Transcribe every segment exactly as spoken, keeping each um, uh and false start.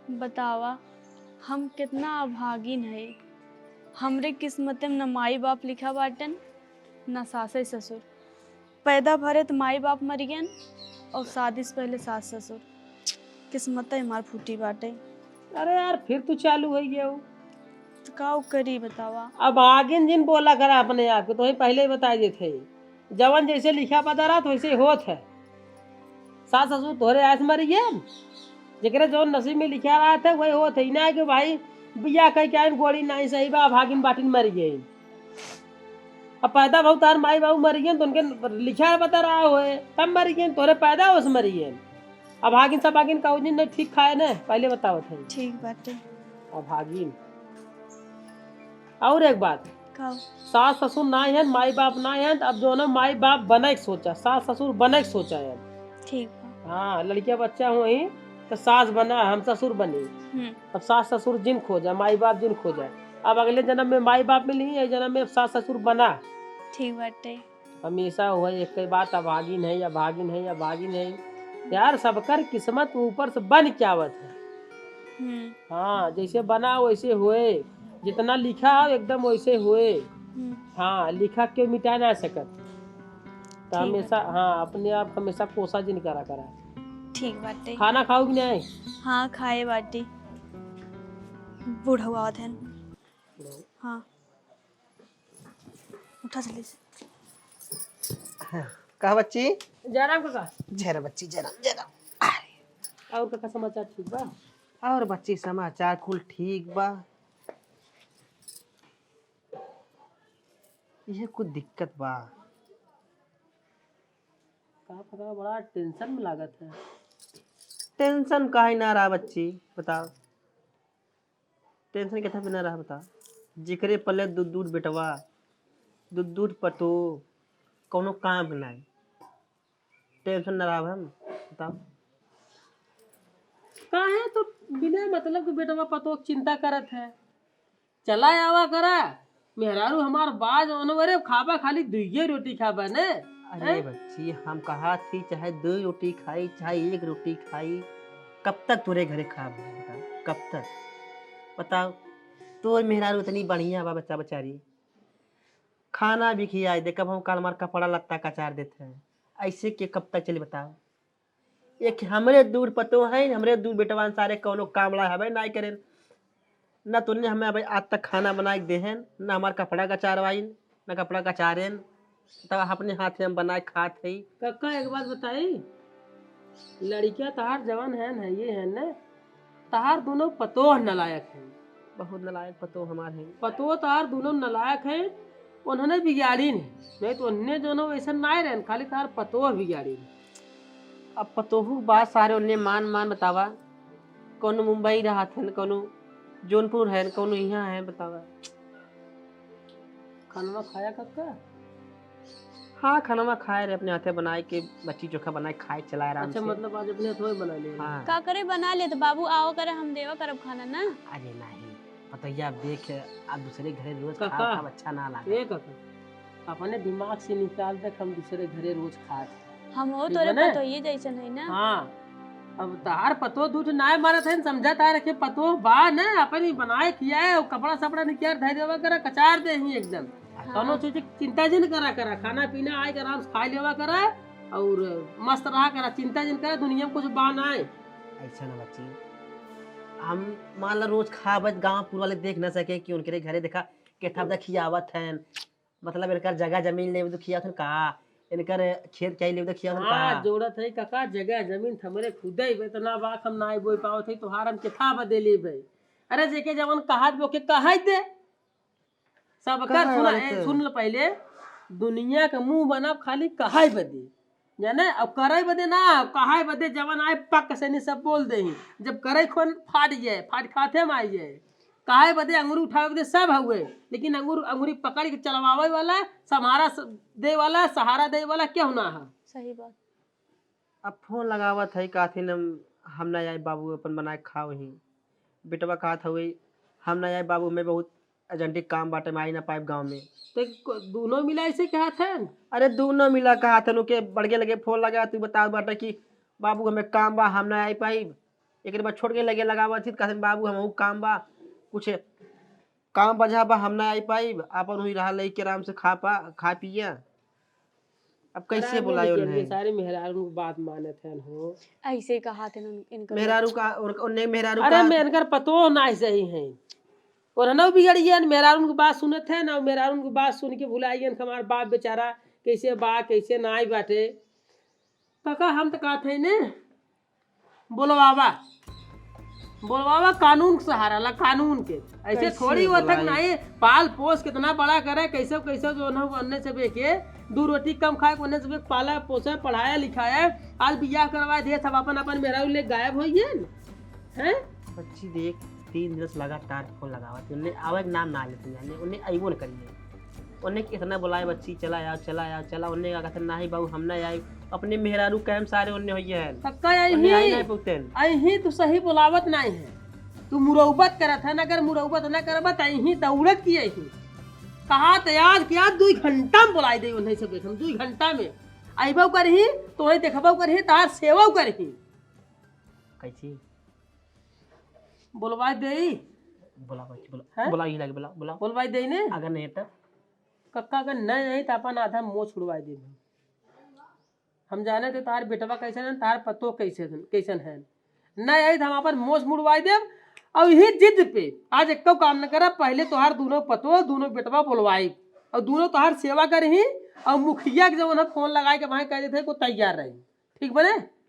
बतावा, हम कितना अभागिन हई। हमरे किस्मते में न माई बाप लिखा बाटन, न सासे ससुर। पैदा भरे त माई बाप मरियन और शादी से पहले सास ससुर। किस्मते हमार फूटी बाटे। अरे यार, फिर तू चालू होइ गया हो। तो का करी बतावा? अभागिन जिन बोला करा अपने आप के, तो ही पहले ही बताइ देत है। जवन जैसे लिखा पता रहत, वैसे होत है। सास ससुर तोहरे आस मरियन, जेकरे जौन नसीब में लिखा रहत है, वही होत है। ई ना कि भाई बियाह कइ के आइन, गोड़ी नाई सही बा, अभागिन बाटिन मरियन। अब पैदा भउ तार माई बाबू मरियन, तो उनके लिखा पता रहा होए, तब मरियन, तोहरे पैदा होस मरियन। अभागिन सभागिन का उजिन नहीं ठीक खाए न, पहले बतावत है। ठीक बाटे। अभागिन। और एक बात, का? सास ससुर ना हैं, माई बाप ना हैं, तो अब जौन माई बाप बने के सोचा, सास ससुर बने के सोचा है। ठीक बा। हाँ, लड़किया बच्चा होई तो सास बना, हम ससुर बनी। हम्म। अब सास ससुर जिन खोजा, माई बाप जिन खोजा। अब अगले जन्म में माई बाप मिली, ये जन्म में अब सास ससुर बना। ठीक बाटे। हमेशा वही एक ही बात, अभागिन है, अभागिन है, अभागिन है। यार, सबकर किस्मत ऊपर से बन के आवत है। हम्म। हाँ, जैसे बना वैसे होए, जितना लिखा हो एकदम वैसे होए। हम्म। हाँ, लिखा के मिटा ना सकत। तो ठीक हमेशा, बाटे। हाँ, अपने आप हमेशा कोसा जिन करा करा। ठीक बाटे। खाना खाओ कि नहीं? हाँ, खाए बाटी। बूढ़ऊ आवत हन। हाँ। उठा जल्दी से। हाँ, कहा बच्ची? जय राम काका। जय राम बच्ची, जय राम, जय राम। अरे। और काका समाचार ठीक बा? और बच्ची समाचार कुल ठीक बा। ये कुछ दिक्कत बा। का पता, बड़ा tension में लागत है। Tension काहे ना रहा बच्ची, बताओ। Tension के था बिना रहा बता, जेकरे पले दू दू बेटवा, दू दू पतो, कौनो काम के नाई। Tension न रहा हम, बताओ। काहे तो बिना मतलब के बेटवा पतो के चिंता करत है? चला आवा करा, मेहरारू हमार बाज अनवरे खाबा, खाली दुइये रोटी खाबा ने। अरे हैं? बच्ची, हम कहा थी चाहे दो रोटी खाई, चाहे एक रोटी खाई, कब तक तोरे घरे खाब हम, बताओ, कब तक? बताओ, तोर मेहरारू इतनी बढ़िया बा बच्चा बेचारी, खाना भी खियाई दे, कब हम काल हमार कपड़ा लत्ता कचार देत हैं, ऐसे के कब तक चली बताओ? एक हमरे दूर पतो हैं, हमरे दूर बेटवान सारे कौनो काम ला हवे नाई करेन, न तूने हमें अबे आज तक खाना बनाए के देहेन, न हमार कपड़ा कचारवाइन, न कपड़ा कचारेन, तब अपने हाथे हम बनाए खात हई। काका, एक बात बताई, लड़किया तहार जवन है न, ये है न, तहार दोनों पतोह नलायक हैं। बहुत नलायक पतोह हमार हैं। पतोह तहार दोनों नलायक हैं, उन्होंने बिगाड़ीन है, नहीं तो उन्हें दोनों वैसे ना रहन, खाली तहार पतोह बिगाड़ीन। अब पतोहू के बात सारे उन्हें मान मान बतावा, कौनो मुंबई रहत हैं, कौनो जौनपुर हैं, कौनो यहाँ हैं, बतावा। खानवा खाया काका? हाँ, खानवा खाए रहे, अपने हाथे बनाए के बच्ची चोखा बनाए खाए चलाए आराम अच्छा, से। मतलब आज अपने हाथवा बना ले। हाँ। का करे बना ले तो बाबू आओ करे, हम देवा करब खाना ना। अरे नहीं, पतोहिया देख, आ दूसरे घरे रोज काका, खाओ, खाओ, अच्छा ना लागे। ए काका, अपने दिमाग से निकाल दे, हम दूसरे घरे रोज खात। हम हो ठीक तोरे बा ना? पतोहिए जैसन है ना। हाँ, अब तहार पतो दूध नाय मारत है, समझा तार के पतो बा ना, अपन ही बनाए खियाए और कपड़ा सपड़ा निकाल धर देवा करा, कचार दे ही एकदम। हाँ। कौनो चीज की चिंता जिन करा करा, खाना पीना आए के आराम से खा लेवा करा और मस्त रहा करा, चिंता जिन करा, दुनिया में कुछ बा ना है। ऐसा ना बच्ची, हम मान ला रोज खाबत गाँव पुर वाले देख ना सके कि उनके घरे देखा केथा बदा खियावत हैं, मतलब इनकर जगह जमीन लेवे तो खियावत हैं का, इनकर खेत क्या लेवे तो खियावत हैं हाँ, का? जोड़त है काका, जगह जमीन त हमरे खुदे ही इतना बा, हम ना बोई पावत है, तोहार हम केथा बदे लेबे? अरे जेके जवन कहात बा ओके कहाई दे। सबकर कहाई सुना, वाला ए, तो सुन ल पहले, दुनिया के मुंह बनाब खाली कहाई बदे, जाने, अब करे बदे ना, कहाई बदे जवन आए पक से नहीं सब बोल दे ही। जब करे खोन फाट जाए, फाट खाते में आई जाए, कहाई बदे अंगुरी उठावे बदे सब हुए, लेकिन अंगुर-, अंगुरी पकड़ के चलवावे वाला, संहारा स-, दे वाला, सहारा दे वाला केहू ना है। सही बात। अब फोन लगावत है, कहथिन हम, हम ना आए बाबू, अपन बनाए खाओ ही। बेटवा कहत हवे, हम ना आए बाबू, मैं बहुत urgent काम बाटे, मैं आई ना पाइब गाँव में। तो क-, दोनों मिला ऐसे कहत हैं? अरे दोनों मिला कहत हैं, ओके बड़गे लगे फोन लगा, तू बता बाटे कि बाबू हमें काम बा, हम ना आई पाइब। एक बार छोड़ के लगे लगावा थी, कहते बाबू हमहू काम बा, कुछ काम बजा बा, हम ना आई पाई, आपन हुई रहा लेके आराम से खा पा, खा पिया। अब कैसे बुलाए उन्हें? सारे मेहरारू की बात मानत हैं हो। ऐसे ही कहा थे ना इनकर मेहरारू का, और उन्हें मेहरारू अरे का मैं इनकर पतो ना सही है। और हनौ बिगड़ गया, मेहरारू की बात सुनत है ना, मेहरारू की बात सुन के भुला गया कि हमार बाप बेचारा कैसे बा, कैसे नाई बाटे। काका हम तो कहत है ने, बोलवावा, बोलवावा कानून के सहारा ला, कानून के। ऐसे कैसे थोड़ी होत है कि बोलाई? नाई पाल पोस कितना बड़ा करे, कैसे कैसे जो ना अन्ने से बेके दू रोटी कम खाए, अन्ने से बेके पाला पोसे, पढ़ाया लिखाया, आज बियाह करवा दे, सब अपन अपन मेहरारू ले गायब हो गए हैं। बच्ची देख, तीन दिन से लगातार फोन लगावत है, उन्हें आवे के नाम ना लेते हैं, उन्हें अइबो न करिए। उन्हें कितना बुलाए बच्ची, चला आओ, चला आओ, चला, उन्हें का कहते, "नाही बाबू, हम ना आए।" अपने मेहरारू कैम सारे उन्हें होइए हैं। कक्का उन्हें आई ही, नहीं पहुँचते हैं। आई ही तू सही बुलावत नहीं है, तू मुरौबत करत है ना, अगर मुरौबत ना करबा त आई ही दौड़त की आई ही। कहा त आज के आज दुई घंटा में बुलाई दे उन्हें से बैठम, दुई घंटा में अइबो करही, तोहे देखबो करही, तार सेवो करही। कैसी? बोलवाई देई। बोला बच्ची, बोला। हैं? बोला, ये लागे, बोला, बोला। बोलवाई देई ने? अगर नहीं तो? कक्का, अगर नहीं आई तो अपन आधा मोछ उड़वाई देब। हम जाने थे तार बेटवा कैसन है, तार पतो कैसे, कैसन है। नहीं आई तो हम अपन मोछ मुड़वाई देब। और यही जिद पे आज एको काम न करा, पहले तोहार दोनों पतो, दोनों बेटवा बोलवाई और दोनों तोहार सेवा करही और मुखिया के जब उन्हें फोन लगाए के वहाँ कह देते को तैयार रही। ठीक बने?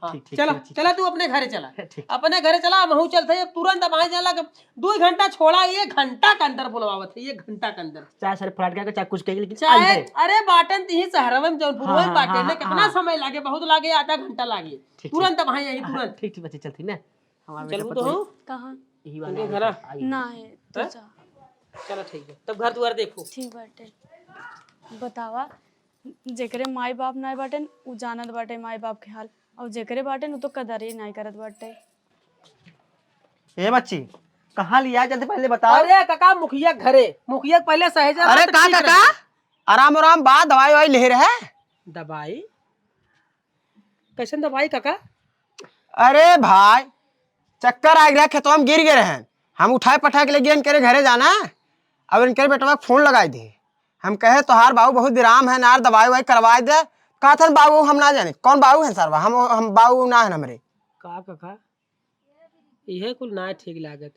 हाँ, ठीक, ठीक, चला, ठीक, ठीक। चला तू अपने घरे चला। ठीक। अपने घरे चला, महू चलत है, अब तुरंत अब आए जाला, दो घंटा छोड़ा, एक घंटा के अंदर बुलवावत है, एक घंटा के अंदर। चाहे सर फराट के, चाहे कुछ कहे, लेकिन चाहे, आज है। अरे बाटन तिही शहरवा में जौनपुर हाँ, में हाँ, बाटन हाँ, ने, कितना हाँ। समय लागे, बहुत लागे, आधा घंटा लागे। ठीक, तुरंत ठीक। अब आए यही, हाँ, तुरंत। ठीक, ठीक, बच्ची चलती ना। हमारे चलबू बेटा तो पतो हो? कहाँ? यही वाला उनके है, घरा? आइए। ना है, तू हैं? जा। चला ठीक है, तब घर दुआर देखो। ठीक बाटे। बतावा, जेकरे माई बाप नाई बाटेन, उ जानत बाटे माई बाप के हाल, और जेकरे बाटेन, उ तो कदर ही नाई करत बाटे। ए बच्ची, कहाँ लिया, जल्दी पहले बताओ। अरे काका, मुखिया घरे, मुखिया के पहले सहेजा अरे रहा तो का ठीक काका, रहे। आराम आराम बा, दवाई ववाई ले रहे। दवाई? कैसन दवाई काका? अरे भाई, चक्कर आ गया, खेतवा में गिर गए रहे, हम उठाए पठाए के ले गए इनके घरे जाना, अब इनके बेटवा के फोन लगाई दे। हम कहे, "तोहार बाबू बहुत बिराम है, नार दवाई ववाई करवाए दे।" कहत हन, "बाबू हम ना जाने, कौन बाबू है सरवा, हम, हम बाबू ना है हमरे।" का काका, इहे कुल ना ठीक लागत।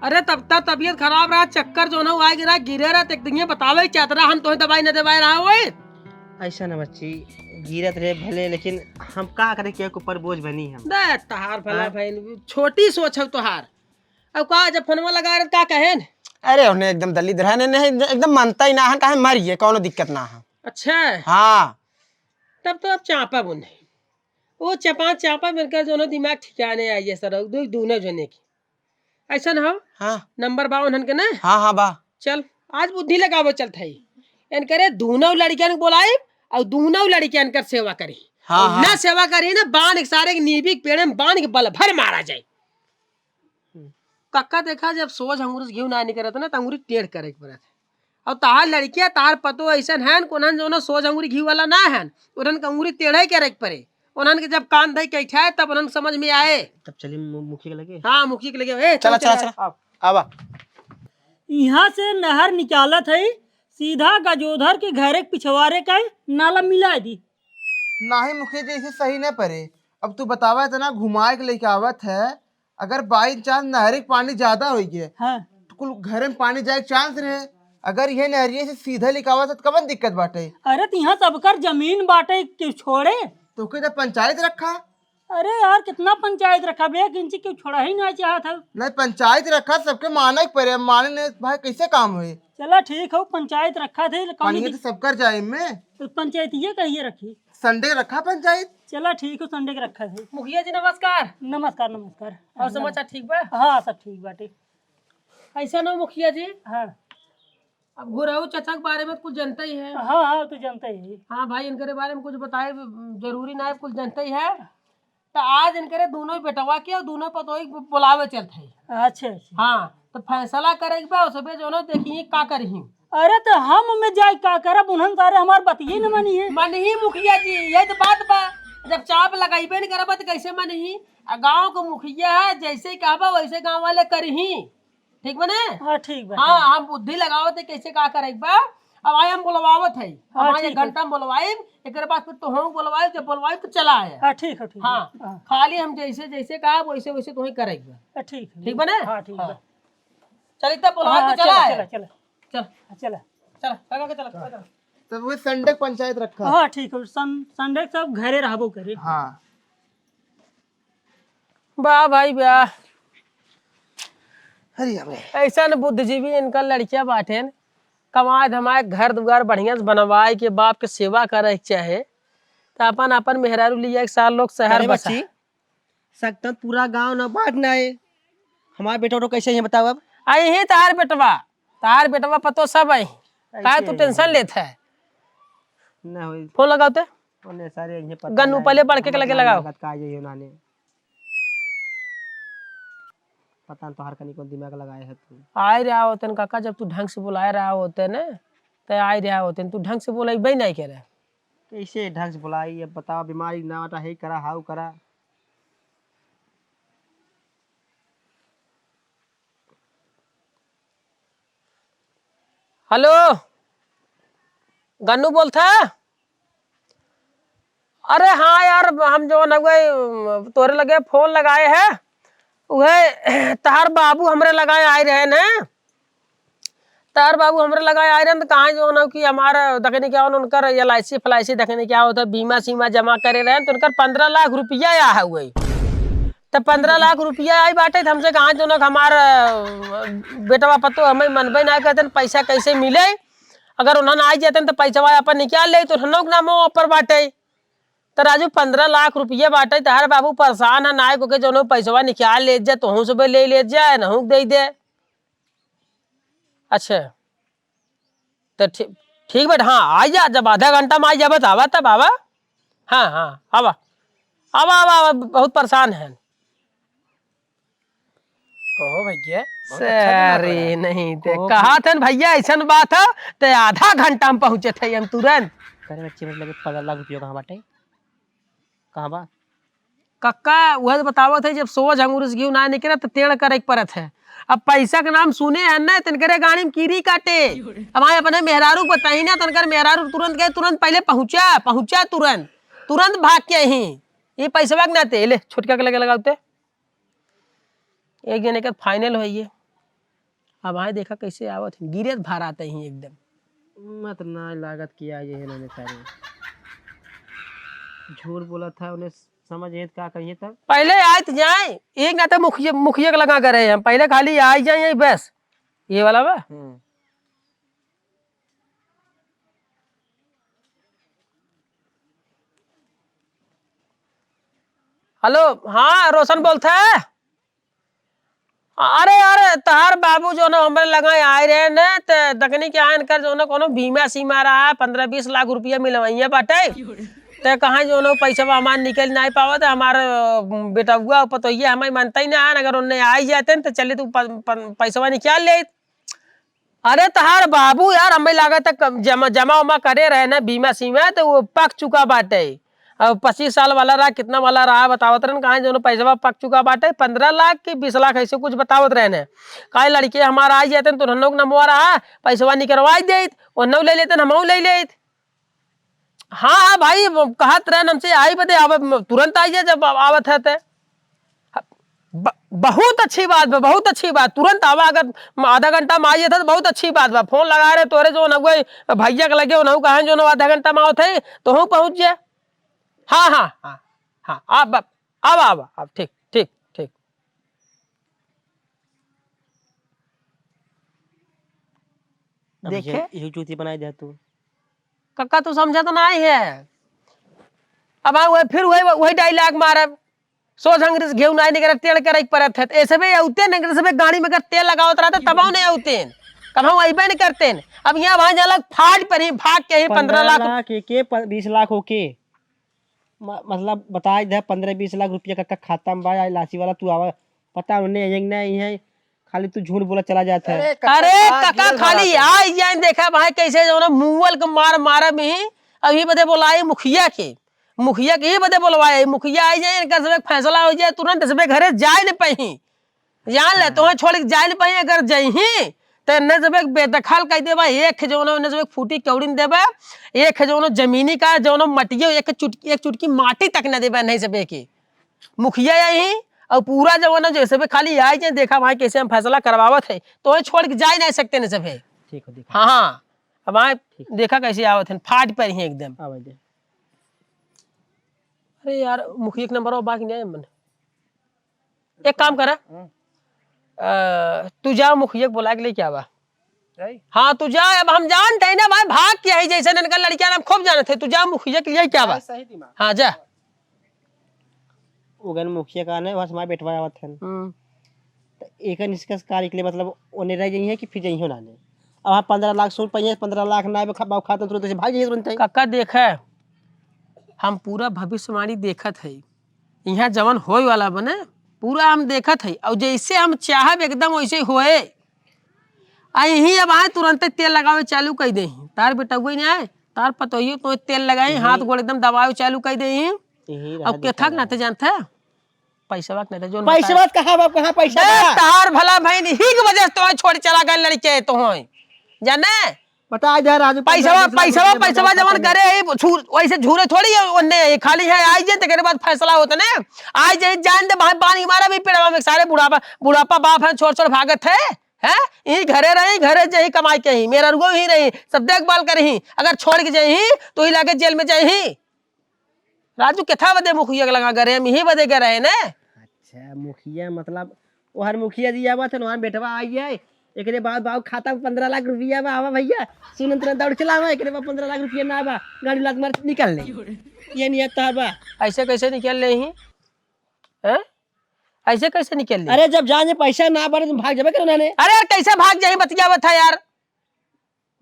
अरे तब तक तबीयत खराब रहा, चक्कर जो ना आए गिरा, गिरे रहा, तो एक दिन ये बतावे चाहत रहा, हम तोहे दवाई न देवाए रहा होए। ऐसा ना बच्ची, गिरत रहे भले, लेकिन हम का करे, के ऊपर बोझ बनी हम। दे तहार भला हाँ। बहन, छोटी सोच है तोहार। अब का जब फोनवा लगा रहे, का कहेन? अरे, उन्हें एकदम दलित रहे, नहीं, नहीं, एकदम मानता ही ना है, काहे मर गए, कौनो दिक्कत ना है। अच्छा। हाँ। तब तो अब चापा बुन है। वो चपा, चापा मिलकर दोनों दिमाग ठिकाने आई है सर, दो, दोनों जने की। ऐसा ना हो? हाँ। नंबर बा उन्हन के ना? हाँ, हाँ, बा। चल, आज बुद्धि लगावे चलत है। इनकरे दोनों लड़कियन के बोलाई और दोनों लड़कियन कर सेवा करी। हाँ, और हाँ। ना सेवा करी ना, बांध के सारे के नीबी के पेड़ में बांध के बल भर मारा जाए। कक्का देखा, जब सोझ अंगुरी से घी ना निकलत ना, तो अंगुरी टेढ़ करे के पड़त है। और तहार लड़किया, तहार पतो ऐसन हैन, कोनहन जौन सोझ अंगुरी घी वाला ना हैन, उन्हन के अंगुरी टेढ़े करे के पड़े। उन्हन के जब कान धई के उठाए, तब उन्हन के समझ में आए। तब चली मु-, मुखिया के लगे। हाँ, मुखिया के लगे। ए, चल, चला, चला, चला। चला। आवा। यहाँ से नहर निकालत है, सीधा गजोधर के घरे के पिछवारे का नाला मिला दी। नाही मुखिया जी, ऐसे सही नहीं परे। अब तू बतावा, इतना घुमाए के लेके आवत है, अगर by chance नहर के पानी ज्यादा हो गए, हाँ। तो कुल घर में पानी जाए के chance रहे। अगर ये नहरिए से सीधा लेके आवत है, तो कवन दिक्कत बाटे? अरे, तो यहाँ सबकर जमीन बाटे, क्यों छोड़े? तो के तो पंचायत रखा। अरे यार, कितना पंचायत रखा बे, एक इंची क्यों छोड़ा ही नहीं चाहत है। नहीं, पंचायत रखा, सबके माने के परे, माने नहीं भाई, कैसे काम होई? चला ठीक हो, पंचायत रखा थे, कौन पानी दि- तो सबकर जाए में। तो पंचायत ये कहिए रखी? Sunday रखा पंचायत। चला ठीक हो, Sunday के रखा थे। मुखिया जी नमस्कार। नमस्कार, नमस्कार। और समाचार ठीक बा? हाँ, सब ठीक बाटे। ऐसा ना मुखिया जी। हाँ। अब घुरहू चाचा के बारे में कुल जनता ही है। हाँ, हाँ, तो जनता ही। हाँ भाई, इनके बारे में कुछ बताए जरूरी ना है, कुल जनता ही है। तो आज इनकरे दोनों बेटवा के और दोनों पतोही के बुलावे चलत है। अच्छा, अच्छा। हाँ, तो फैसला करे के बा, उसबे जो ना देखिए का करही। अरे तो हम में जाए का करब, उन्हन सारे हमार बतिये न मानी है। मानी ही मुखिया जी, ये तो बात बा। जब चाप लगाइबे नहीं करबा तो कैसे मनही? आ गाँव के मुखिया है, जैसे कहबा वैसे गाँव वाले करही। ठीक बा ने? हाँ, ठीक बा, हाँ, ठीक। हम बुद्धि लगावत है कैसे का करे के बा। अब आए हम बोलवावत है, हाँ, हम आए एक ठीक है। घंटा में बोलवाइब, एक बाद फिर तोहू बोलवाइब, जब बोलवाइब तो चला आया। हाँ, ठीक है, ठीक है। हाँ, हाँ। खाली हम जैसे जैसे कहा वैसे वैसे तोही करे के बा। हाँ, ठीक है। ठीक बा ने? हाँ, ठीक हाँ। बा। चल इतना बोलवा हाँ, के चला चला, आया। चला, चला। चल। हाँ, चला। चला, चला, चला, चला, चला। तो वो संडे के पंचायत रखा। हाँ, ठीक है, सं-, संडे के सब घरे रहबो करे। हाँ। वाह भाई वाह। अरे बाप रे। ऐसन बुद्धिजीवी इनका लड़किया बाटेन, कमाए धमाए घर दुआर बढ़िया से बनवाए के बाप के सेवा करे के चाहे, त अपन अपन मेहरारू लिया एक साल लोग शहर करे बसा। बच्ची, सकतन पूरा गांव न बांट ना है। हमार बेटा उठो कैसे है बताओ अब? आई ही तहार बेटवा, तहार बेटवा पतो सब आई। काहे तू ऐसे टेंशन है। लेत है? ना होई। फोन लगाओ ते। ओने सारे इहे पता गन्नू, ना पहले है, बड़के के हमर लगे दिमाग लगाओ। लागत का जाइए उन्हाने। पता न तोहार कनी कौन दिमाग लगाए है तू। आए रहा होतन काका, जब तू ढंग से बुलाए रहा होते न, त आए रहा होतन, तू ढंग से बोलबे नहीं करे। कैसे ढंग से बुलाई? अब बताओ, बीमारी ना बता, हे करा, हाउ करा। हेलो, गन्नू बोलत है? अरे हाँ यार, हम जौन हउए, तोरे लगे फोन लगाए है, उहे तहार बाबू हमरे लगाए आए रहे न, तहार बाबू हमरे लगाए आए रहे न, त कहाँ जौन हउ कि हमार देखने क्या उन-, उनकर एल आई सी फलाइसी देखने क्या होता, बीमा सीमा जमा करे रहे न, त उनकर पन्द्रह लाख रुपया आया है वही। त पन्द्रह लाख रुपया आई बाटे, त हमसे कहाँ जौन हमार, अ, बेटवा पतो हमें मनबे ना करतन, पैसा कैसे मिले? अगर उन्हन आई जातन त पैसवा अपन निकाल लेइत, उन्हनों के नामो ऊपर बाटे। त राजू, पन्द्रह लाख रुपया बाटे, तहार बाबू परेशान है, नाय को के जौनो पैसवा निकाल ले जा, तोहू से ले ले जा, नहू दे दे। अच्छा, त ठीक, ठीक बेटा, हाँ, आ जा, जब आधा घंटा में आ जाबे त आवा, तब आवा। हाँ, हाँ, आवा, आवा, आवा, आवा, बहुत परेशान है। कहो भैया, बहुत अच्छा दिमाग सरे लगा। नहीं ते कहो कहा भैया। थन भैया, ऐसन बात है, ते आधा घंटा में पहुँचे थे हम तुरंत। करे बच्चे, मतलब, पन्द्रह लाख रुपया कहाँ बाटे? कहाँ बा? कक्का, वह तो बतावत है, जब सोझ अंगुर से घी ना निकले, तो टेढ़ करे के पड़त है। अब पैसा के नाम सुने हैं ना, तिनकरे गाड़ी में कीड़ी काटे। अब आए अपने मेहरारू को बताई ना, तनकर मेहरारू तुरंत गए, तुरंत पहले पहुँचा, पहुँचा तुरंत, तुरंत भाग के ही। ये पैसवा के नाते, ले, छोटका के लगे लगावते। एक जने के final होइए। अब आए देखा कैसे आवत हैं, गिरे त भारात ही एकदम। मत ना लागत कि आ ये ना सारे। झूठ बोला था, उन्हें समझ है का कहिए तब। पहले आए त जाए, एक ना तो मुखिया, मुखिया के लगा करे हम, पहले खाली आ ही जाए बस। ये वाला बा। हम्म। हेलो, हाँ, रोशन बोलत है? अरे, अरे, तहार बाबू जौन हमरे लगे आए रहे न, त दखनी के आए इनकर जौन कौनो बीमा सीमा रहा, पन्द्रह बीस लाख रुपया मिलवइया बाटे। त कहाँ जौन पैसवा हमार निकल नाहीं पावत, हमार, अ, बेटउआ, पतोहिया हमें मनते ही ना है, अगर उन्हें आई जाते न, त चलित उ प-, प-, पैसवा निकाल लेइत। अरे तहार बाबू यार, हमें लागत है कम जमा, जमा उमा करे रहे ना बीमा सीमा, तो वो पक चुका बाटे। अब पच्चीस साल वाला रहा, कितना वाला रहा, बतावत रहन, कहाँ जौन पैसवा पक चुका बाटे, पन्द्रह लाख कि बीस लाख, ऐसे कुछ बतावत रहन। काहे लड़के हमारा आ जाते, तो उन्होंने नमवा रहा, पैसवा निकलवा देत, उन्होंने ले लेते, हमहू ले लेत। हाँ, हाँ भाई, वो कहत रहन हमसे, "आई बदे आवे, तुरंत आई जा, जब आवत है ते।" ब-, बहुत अच्छी बात बा, बहुत अच्छी बात। तुरंत आवा, अगर आधा घंटा में आई जा तो बहुत अच्छी बात बा। फोन लगा रहे तोरे जौन हउए भैया के लगे, उनहू कहें जौन आधा घंटा में आवत है, तोहू पहुँच जा। हाँ, हाँ, हाँ, हाँ, अब, अब, अब, अब, ठीक, ठीक, ठीक। अब देखे? ये, ये चूती बनाई दे तू। कक्का, तू समझत नाहीं है। अब आ वह, फिर वही, वही dialogue मारब। सोझ अंगुरी से घेऊ नाहीं निकरत, टेढ़ करे के पड़त है। ऐसे भी अउते न, ऐसे भी गाड़ी में अगर तेल लगावत रहते, तबहू नहीं अउते। कबहू अइबे नहीं करते। अब यहाँ वहाँ जाला, फाट पर ही भाग के ही पन्द्रह लाख। पन्द्रह लाख एके, प-, बीस लाख ओके। म-, मतलब, बताई दे, पन्द्रह बीस लाख रुपया का, का खाता में बा, एल आई सी वाला, तू आवा, पता उन्हें है कि नहीं है, खाली तू झूठ बोला चला जात है। अरे, कक्का, अरे, कक्का, खाली आई जाए, देखा भाई, कैसे जौन मुअल के मार, मारा में ही, अभी बदे बोलाई मुखिया के। मुखिया के ही बदे बोलवाए, मुखिया आई जाए, इनका सबे फैसला हो जाए, तुरंत सबे घरे जाए न पही। जान ले, हाँ। तोहे छोड़ के जाए न पही, अगर जइही, त न सबे बेदखल कर देबा, एक जौनो, न सबे फूटी कौड़ी न देबा, एक जौनो जमीनी का, जौनो मटियो, एक चुटकी, एक चुटकी माटी तक न देबा, नहीं सबे के। मुखिया यही, और पूरा जमाना जैसे भी खाली आए जाए, देखा वहाँ कैसे हम फैसला करवावत है, तोहे छोड़ के जाए नहीं सकते न सबे। ठीक हो, देखा। हाँ, हाँ, अब आए, ठीक। देखा कैसे आवत है, फाट पर ही एकदम। आवे दे। अरे यार, मुखिया के नंबर और बाकी नहीं है मन। एक काम करा, हाँ। अ, तू जा मुखिया के बुला के लेके आवा। जाई? हाँ, तू जा, अब हम जानत है ना भाई, भाग के आई, जैसे इनका लड़कियां हम खूब जानत है, तू जा मुखिया के लिए क्या बा? हाँ, सही दिमाग। हाँ, जा। उगन मुखिया का ने, बस हमारे बेटवा आवत हन। हम्म। त एकर निष्कर्ष का निकले, मतलब, ओने रह जाइए कि फिर जाइए ना ने। अब आप पन्द्रह लाख सुन पाइए, पन्द्रह लाख ना बा, बाबू खाता तुरंत से भाग जाइए तुरंत ही। काका देखे, हम पूरा भविष्यवाणी देखत है, यहाँ जवन होए वाला बने, पूरा हम देखत है, और जैसे हम चाहब एकदम वैसे होए। आ यहीं अब आए, तुरंते तेल लगावे चालू कर दे। तार बेटउए नहीं आए, तार पतोहियो तो तेल लगाई, यही हाथ गोड़ एकदम दबावे चालू कर दे। यही रहा अब देखा केथा के जाए। नाते जानत है, पैसवा के नाते जोन पैसवा बताए। कहाँ बा, कहाँ पैसा बे, बा? तार भला भाई नहीं, ही के वजह से तो छोड़ चला गए लड़के तो होए, जाने? बता दे राजू, पैसवा, पन्द्रह बीस लाख पैसवा, रुपया पैसवा बता जवन दे। करे, ई झूर-, वैसे झूरे थोड़ी है, ओन्ने है, खाली है, आई जे, तेरे बाद फैसला होता ने, आई जे, जान दे, भाई, पानी मारा भी पेड़वा में, सारे बुढ़ापा, बुढ़ापा बाप है, छोड़, छोड़ भागत है, हैं? ई घरे रही, घरे जे ही कमाई के ही, मेहरारुओ ही रही, सब देखभाल करही, अगर छोड़ के जाही, तो ही लागे जेल में जाही। राजू, केथा बदे मुखिया के लगा गरे, हम यही बदे गए रहे ने। अच्छा, मुखिया मतलब, ओहर मुखिया जी आवत हन, ओहर बेटवा आई है, एकरे बाद बाबू खाता में पन्द्रह लाख रुपया बा, आवा भैया, सुनन तुरंत दौड़ चला आवा, एकरे बाद पन्द्रह लाख रुपया ना बा, गाड़ी लात मार निकल ले। ये नियत तोहर बा। ऐसे कैसे निकल ले ही? हैं? ऐसे कैसे निकल ले? अरे, जब जान जे पैसा ना बने, तुम भाग जाबे करो ना ने। अरे यार, कैसे भाग जाही, बतियावत है यार।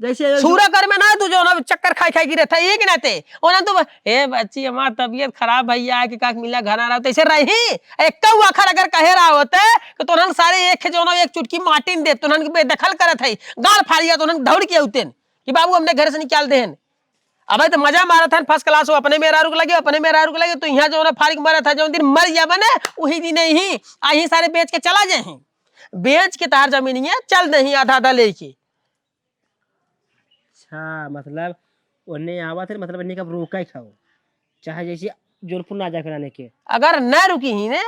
जैसे सूरा कर में ना, तू जो ना चक्कर खाई खाई गिरे था, ये कि नाते, ओना तो, "ए बच्ची, हमार तबीयत खराब भैया, आके का मिला, घर आ रहा हो," तैसे रही, एक आखर अगर कहे रहा होते, कि तोहन सारे एक जो ना एक चुटकी माटी न दे, तोहन के बेदखल करत है, गाल फाड़िया, तोहन दौड़ के उतेन, कि बाबू, हमने घर से निकाल देहन। अबे तो मजा मारत हन, first class हो, अपने मेहरारू के लगे, अपने मेहरारू के लगे, तो यहाँ जो ना फारिग मरत है, जो दिन मर जाबे ना, वही दिन ही, आ यहीं सारे बेच के चला जाए हैं, बेच के तार जमीनिया चल दे ही आधा आधा लेके। अच्छा, मतलब, ओने आवत है, मतलब, इन्हें कब रोका ही खाओ, चाहे जैसे जौनपुर ना जाके रहने के। अगर न रुकी ही ने,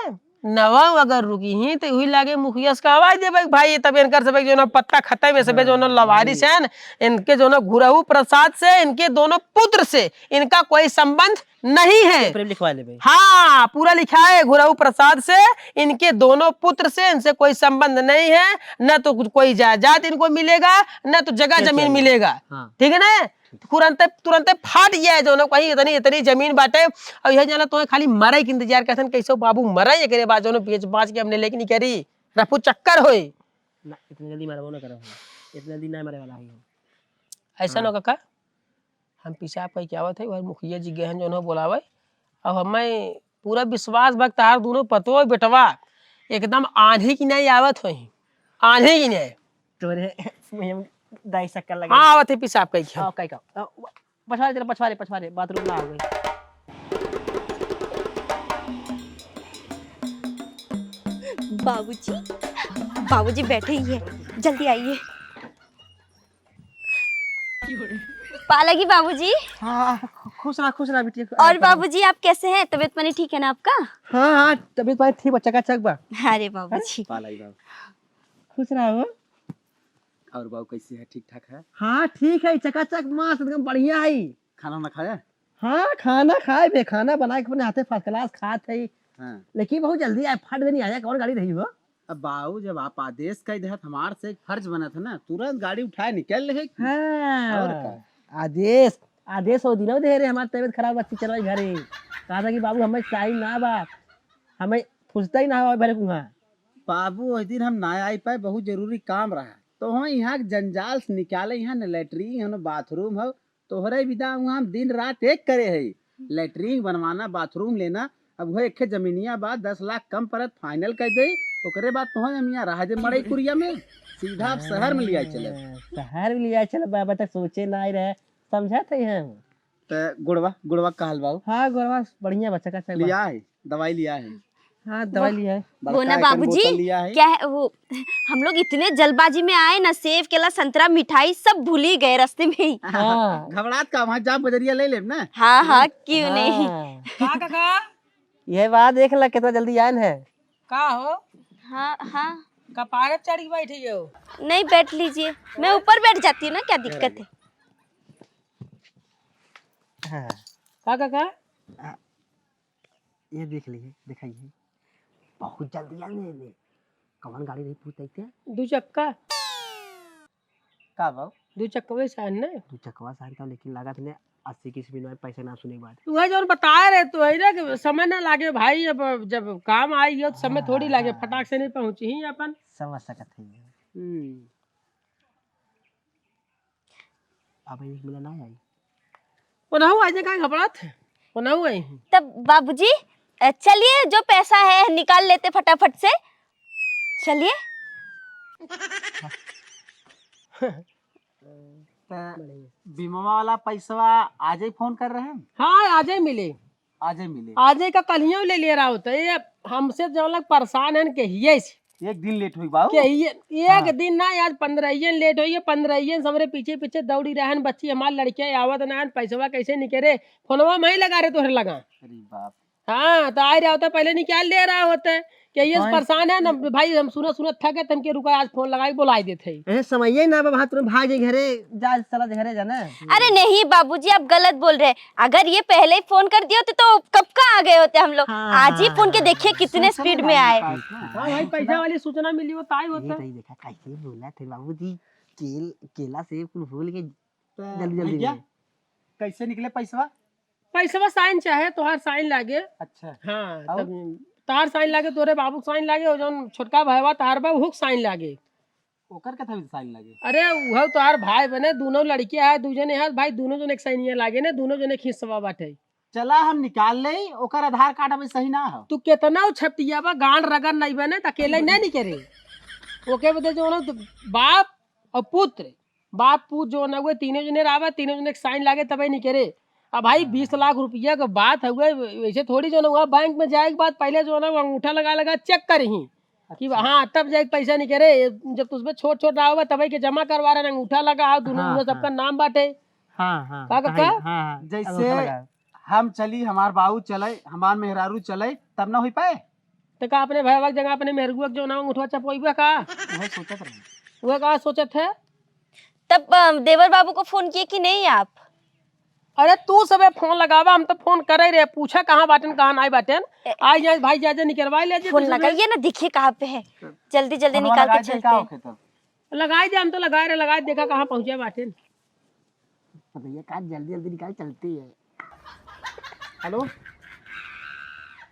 नवा अगर रुकी ही, तो वही लागे मुखिया से कहवाई देबे कि भाई, तब इनकर सबे जो ना पत्ता खत्म है, सबे जो ना हाँ, लवारिस भाई। हैं, इनके जो ना घुरहू प्रसाद से, इनके दोनों पुत्र से इनका कोई संबंध नहीं है। पेपर में लिखवा लेबे। हाँ, पूरा लिखा है, घुरहू प्रसाद से इनके दोनों पुत्र से इनसे कोई संबंध नहीं है, न तो कोई जायदाद इनको मिलेगा, न तो जगह ये जमीन चाहिए। मिलेगा। हाँ। ठीक है ना? तुरंते, तुरंते फाट गया है, जो ना कहीं इतनी, इतनी जमीन बाटे, और यह जाना तो खाली मरे के इंतजार करथन, कैसे बाबू मरे, एकरे बाद जो ना बेच बाच के हमने लेके निकली, रफू चक्कर होई। ना, इतनी जल्दी मरबो ना करब हम। इतनी जल्दी ना मरे वाला ही हम। ऐसा हाँ। ना काका, हम पेशाब कइ के आवत है, वही मुखिया जी गए हैं जो उन्हें बुलावे। अब हमें पूरा विश्वास बा कि तहार दोनों पतोह बेटवा एकदम आन्ही की नहीं आवत होई, आन्ही की नहीं। तोरे मुँह में दाई शक्कर लगे। हाँ, आवत है पेशाब कइ के। हाँ, कइ के। अ, पछवारे चलो, पछवारे, पछवारे, बाथरूम ना हो गई। बाबूजी, बाबूजी बैठे ही हैं, जल्दी आइए। पालगी बाबूजी। हाँ, खु-, खुश रहा, खुश रहा बिटिया। और बाबूजी, आप कैसे हैं? तबीयत पानी ठीक है ना आपका? हाँ, हाँ, तबीयत पानी ठीक बा, चकाचक बा। अरे बाबूजी। पालगी बाबू। खुश रहा हो। और बाबू कैसे है, ठीक ठाक है? हाँ, ठीक है, चकाचक मस्त, एकदम बढ़िया है। खाना वाना खाया? हाँ, खाना खाए बे, खाना बना के अपने हाथे first class खात है। हाँ। लेकिन बहुत जल्दी आए, फट देनी आया, कौन गाड़ी रही हो? अब बाबू, जब आप आदेश कइ देहत, हमार से एक फर्ज बनत है ना, तुरंत गाड़ी उठाए निकल रहे। हाँ। और का? आदेश, आदेश वो दिनों दे रहे, हमार तबीयत खराब, बच्ची चलो घरे। कहा था कि बाबू, हमें टाइम ना बा, हमें फुर्सत ही ना हो भरे कुहाँ। बाबू, उस दिन हम ना आई पाए, बहुत जरूरी काम रहा, तो हम यहाँ के जंजाल से निकाले, यहाँ न लेटरिन है, न बाथरूम है, तोहरे विदा हुआ हम दिन रात एक करे है, लेटरिन बनवाना, बाथरूम लेना। अब वो एक जमीनिया बा, दस लाख कम परत, final कर दे, ओकरे बाद तोहर जमीनिया रह जे मड़ई कुरिया में, सीधा अब शहर में लिया चले। हाँ, शहर में लिया चले, बाबा तक सोचे ना आए रहे, समझा थे हम। त गुड़वा, गुड़वा का हाल बाऊ? हाँ, गुड़वा बढ़िया बा, चकाचक बा। लिया है, दवाई लिया है। हाँ, दवाई लिया है। वो बड़का ना एक बाबूजी, बोतल लिया है। क्या है वो, हम लोग इतने जल्दबाजी में आए ना, सेब, केला, संतरा, मिठाई सब भूल ही गए रास्ते में ही। हाँ। घबरात का, वहाँ जाम बजरिया ले लेब ना। हाँ, हाँ, क्यों नहीं? हाँ। का काका? यह बात देख ला, कितना जल्दी आयन है। का हो? हाँ, हाँ। कपारे पे चढ़ के बैठी हो? नहीं, बैठ लीजिए, मैं ऊपर बैठ जाती हूँ ना, क्या दिक्कत है? हाँ। का काका? ये देख लीजिए, दिखाइए, बहुत जल्दी आने में। कौन गाड़ी नहीं पूछते थे? दू चक्का। का बाऊ? दू चक्कवे से आन ना। दू चक्कवा से आन का, लेकिन लागत ने अस्सी की स्पीड में पैसा ना सुने के बाद। वह जौन बताए रहे तो है ना कि समय ना लागे भाई, अब जब काम आई हो तो समय थोड़ी लागे, हाँ। फटाक से नहीं पहुँची ही अपन। समझ सकत है। हम्म। अब एक मिला ना आई। ओनहु आई, काहे घबरात है? ओनहु आई हैं। तब बाबूजी, अ, चलिए, जो पैसा है, निकाल लेते फटाफट से। चलिए। त बढ़िया। बीमा वाला पैसवा आजे फोन कर रहे हैं? हाँ, आजे मिले। आजे मिले। आजे का कलियों ले ले रहा होता है। ये हमसे जो लोग परेशान हैं, कहिए से। एक दिन लेट हुई बाऊ। कहिए, एक हाँ। दिन ना यार, पंद्रहियन लेट हुई है, पंद्रहियन से हमरे पीछे पीछे दौड़ी रहन, बच्ची हमार लड़कियां आवत ना हन, पैसवा कैसे निकरे, फोनवा मैं ही लगा रहे तोहरे लगा। अरे बाप। हाँ, तो आए रहा होता, पहले निकाल ले रहा होता। कहिए से हाँ। परेशान है ना भाई, हम सुनत सुनत थक गए, तुमके रुका, आज फोन लगाई, बुलाई देते हैं। ए, समइये ना बा, तुरंत भाग जाई घरे, जा, चला जा घरे जाना। अरे नहीं बाबूजी, आप गलत बोल रहे हैं। अगर ये पहले ही फोन कर दिए होते तो कब का आ गए होते हम लोग। हाँ, आज ही हाँ, फोन के हाँ, देखिए हाँ, कितने सूचना स्पीड में डाली आए। पास में। हाँ भाई, पैसा वाली सूचना मिली हो, ताई ये होता। तो ही देखा, कैसे बोला थे बाबूजी, केल-, केला सेब कुल भूल के तो जल्दी, जल्दी भैया, में। कैसे निकले पैसवा? पैसवा साइन चाहे, तोहार साइन लागे। अच्छा। हाँ, और? तब तोहार साइन लागे, तोरे बाबू के साइन लागे, और जौन छोटका भाईवा तोहार बा, उहू के साइन लागे। ओकर कथा भी साइन लागे? अरे, उहौ तोहार भाई बने, दूनों लड़किया है, दू जने है भाई, दूनों जने के साइनिया लागे ने, दूनों जने के हिस्सवा बाटे। चला, हम निकाल लेई, ओकर आधार कार्ड अभी सही ना हो। तू केतना उछपटिया बा, गांड रगड़ नहीं बने, त अकेले नहीं निकरे। ओके बदे जो ना, बाप और पुत्र, बाप पूत जो ना हुए, तीनों जने रहा, तीनों जने के साइन लागे तबे निकरे। अब भाई, हाँ। बीस लाख रुपया के बात हुए, वैसे थोड़ी जो ना हुआ, बैंक में जाए के बाद पहले जो ना वो अंगूठा लगा लगा चेक करही कि अच्छा। हाँ, तब जाके पैसा निकरे। जब तुझमें छोट छोट रहा होगा, तबे के जमा करवा रहे, अंगूठा लगा, दोनों हाँ, में सबका हाँ। नाम बाटे। हाँ, हाँ, का, का, हाँ, का? हाँ, हाँ, जैसे अंगूठा लगा। हम चली, हमार बाऊ चले, हमार मेहरारू चले, तब ना हो पाए। तो का अपने भैया के जगह अपने मेहरुआ के जो ना अंगूठवा चपवाइबा का? वह सोचत रहे। वह का सोचत है? तब, अ, देवर बाबू को फोन किए कि नहीं आप? अरे तू सबे फोन लगावा, हम तो फोन करे रहे, पूछा कहाँ बाटेन, कहाँ नाई बाटेन। ए, आई जाए भाई, जा, जा निकरवाई ले जे फोन तू सबे। लगाइए ना, देखिए कहाँ पे है, जल्दी, जल्दी फोनवा निकाल के लगाई दे, चलते का हैं। होखे तब? लगाई दे, हम तो लगाए रहे, लगाए, देखा कहाँ पहुँचे बाटेन। भैया का जल्दी, जल्दी निकाल चलते हैं। हेलो।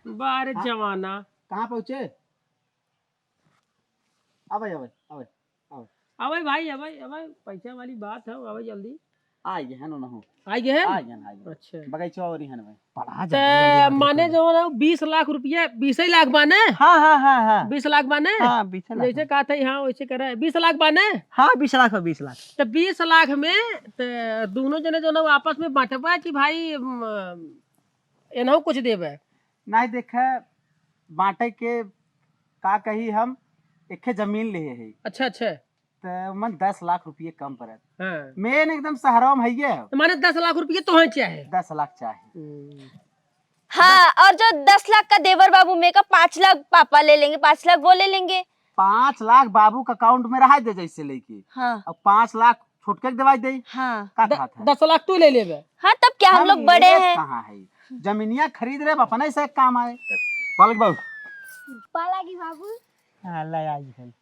बारे हाँ। जमाना। कहाँ पहुँचे? आवे, आवे, आवे, आवे। आवे भाई, आवे, आवे, पैसा वाली बात है, आवे जल्दी। आ गए हैं, उन्होंने। आ गए हैं? आ गए हैं, आ गए हैं। अच्छा। बगीचा और ही है ना भाई। बड़ा ते जल्दी, जल्दी, माने जल्दी। जो है ना, बीस लाख रुपया, बीस ही लाख माने? हाँ, हाँ, हाँ, हाँ। बीस लाख माने? हाँ, बीस लाख जैसे माने। कहा था, हाँ, वैसे कह रहा है। बीस लाख माने? हाँ, बीस लाख हो, बीस लाख। तो बीस लाख में, तो दोनों जने जो ना, आपस में बांटबा कि भाई, म, एनहु कुछ देबे? नहीं देखे, बांटे के का कही हम, एके जमीन लेहे है। अच्छा, अच्छा। त मन दस लाख रुपये कम परत। हाँ। मेन एकदम शहरवा में है ये। तो माने दस लाख रुपये तोहे चाहे? दस लाख चाहे। हम्म। हाँ, और जो दस लाख का देवर बाबू में का पाँच लाख पापा ले लेंगे, पाँच लाख वो ले लेंगे। पाँच लाख बाबू के अकाउंट में रहा दे जैसे लेके। हाँ। अब पाँच लाख छोटके के दवाई दे। हाँ। का द-, कहत है? दस लाख तू ले लेबे। हाँ, तब क्या हम हम लोग बड़े लेत हैं? कहाँ है? जमीनिया खरीद रहे, अपने से काम आए। बालक बाबू। पालागी बाबू। हाँ, ले आई है।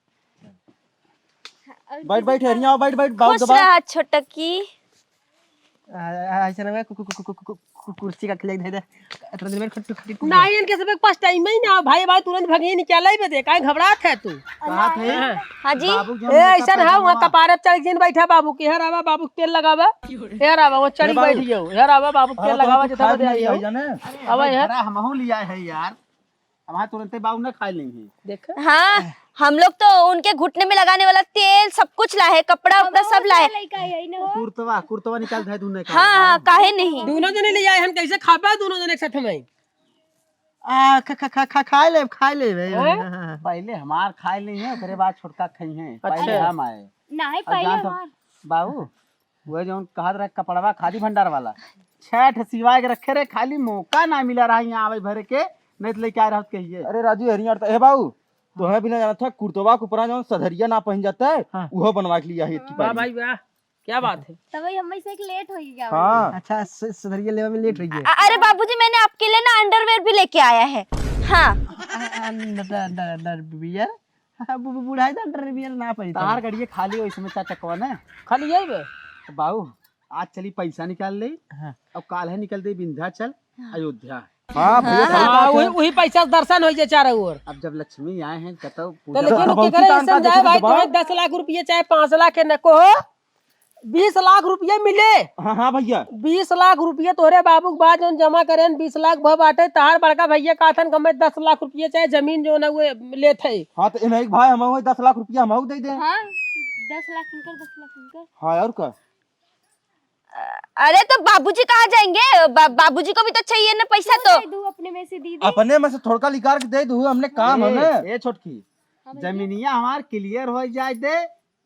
बैठ, बैठ, हेरिया आओ, बैठ, बैठ, बाबू खुश दबा। रहा छोटकी। आ, आ, ऐसे ना, कु-, कु-, कु-, कु-, कु-, कु-, कुर्सी का खिले दे दे। इतना दिन में खट्टू खट्टी कुल नहीं, इनके सब एक पास टाइम ही ना, भाई, भाई, तुरंत भगिए, निकल आई बे, काहे घबरात है तू? कहा थे? हाँ। हाँ जी। बाबू के ए, हमरे ऐसा कपड़े ना हुआ, जमा। कपारे चढ़ के बैठा बाबू के, हेर आवा, बाबू के तेल लगावा। हेर आवा, वो चढ़ अरे बाबू। बैठ गयो। हेर आवा, बाबू के हाँ, तेल तो लगावा, कुछ जितना खाए बदे नहीं आई हो। भाई जाने। अब अरे यार। भरा हमहू लिया है यार। अब हाँ, तुरंते बाबू ना खाए लेंगे। देख। हाँ, हम लोग तो उनके घुटने में लगाने वाला तेल, सब कुछ लाए हैं, कपड़ा उपड़ा सब लाए। कुर्तवा, कुर्तवा निकाल दे, तू नहीं हाँ, हाँ, काहे नहीं? दोनों जने ले आए, हम कैसे खाबा दोनों जने एक साथ में? आ, ख-, ख-, ख-, ख-, खाए ले, खाए ले बे। हैं? पहले हमार खाए ले हैं, ओकरे बाद छोटका खाई हैं। अच्छा। पहले हम आए। नहीं, अब पहले जान तो हमार। बाबू, वह जौन कहत रहे कपड़वा खादी भंडार वाला, छह ठे सिवाय के रखे रहे, खाली मौका ना मिला रहा यहाँ आवे भरे के, नहीं तो लेके आए रहत कहिए। अरे राजू, हरियर तो, ए बाबू, तोहे भी ना जानत है, कुर्तवा के ऊपरा जौन सधरिया ना पहन जाता है, हाँ। उहो बनवा के लिया है इतकी वाह पारी। भाई वाह, क्या बात है। तब वही हमें से एक लेट हो गया। हाँ। अच्छा, स-, सधरिया लेवा में लेट हो गया। अ-, अरे बाबूजी, मैंने आपके लिए ना अंडरवेयर भी लेके आया है। हाँ। अ-, अ-, अंडर, अंडर, अंडरवियर? हाँ, बु-, बु-, बुढ़ाई तो अंडरवियर ना पहनता तार है। गड़िए खाली हो इसमें चार चकवा ना। खाली यही बे? तो बाबू, आज चली पैसा निकाल ले। हाँ। अब काल है निकल दे विंध्याचल, हाँ। अयोध्या। हाँ, भैया, हाँ, हाँ, हाँ, वही, वही पैसा से दर्शन हो जाए चारों ओर। अब जब लक्ष्मी आए हैं, कतौ तो पूजा लेकिन पाठ। ओके करे, ऐसा जाए भाई, तुम्हें दस लाख रुपये चाहे पाँच लाख के नको हो, बीस लाख रुपये मिले। हाँ, हाँ, भैया। बीस लाख रुपये तोहरे बाबू के बाद जौन जमा करेन, बीस लाख भर बाटे, तहार बड़का भैया कहथन कि हमें दस लाख रुपये चाहे जमीन जौन है वो लेत है। हाँ, तो इन्हें एक भाई हम दस लाख रुपया हम दे दे। हाँ, दस लाख इनकर, दस लाख इनकर। हाँ, और का? अरे तो बाबूजी कहाँ जाएंगे? बा-, बाबूजी को भी तो चाहिए ना पैसा तो। दे दू, अपने में से दे दे। अपने में से थोड़का निकाल के दे दू, हमने काम है ए, ना। ए छोटकी, हाँ भैया। जमीनिया हमार क्लियर हो जाए दे,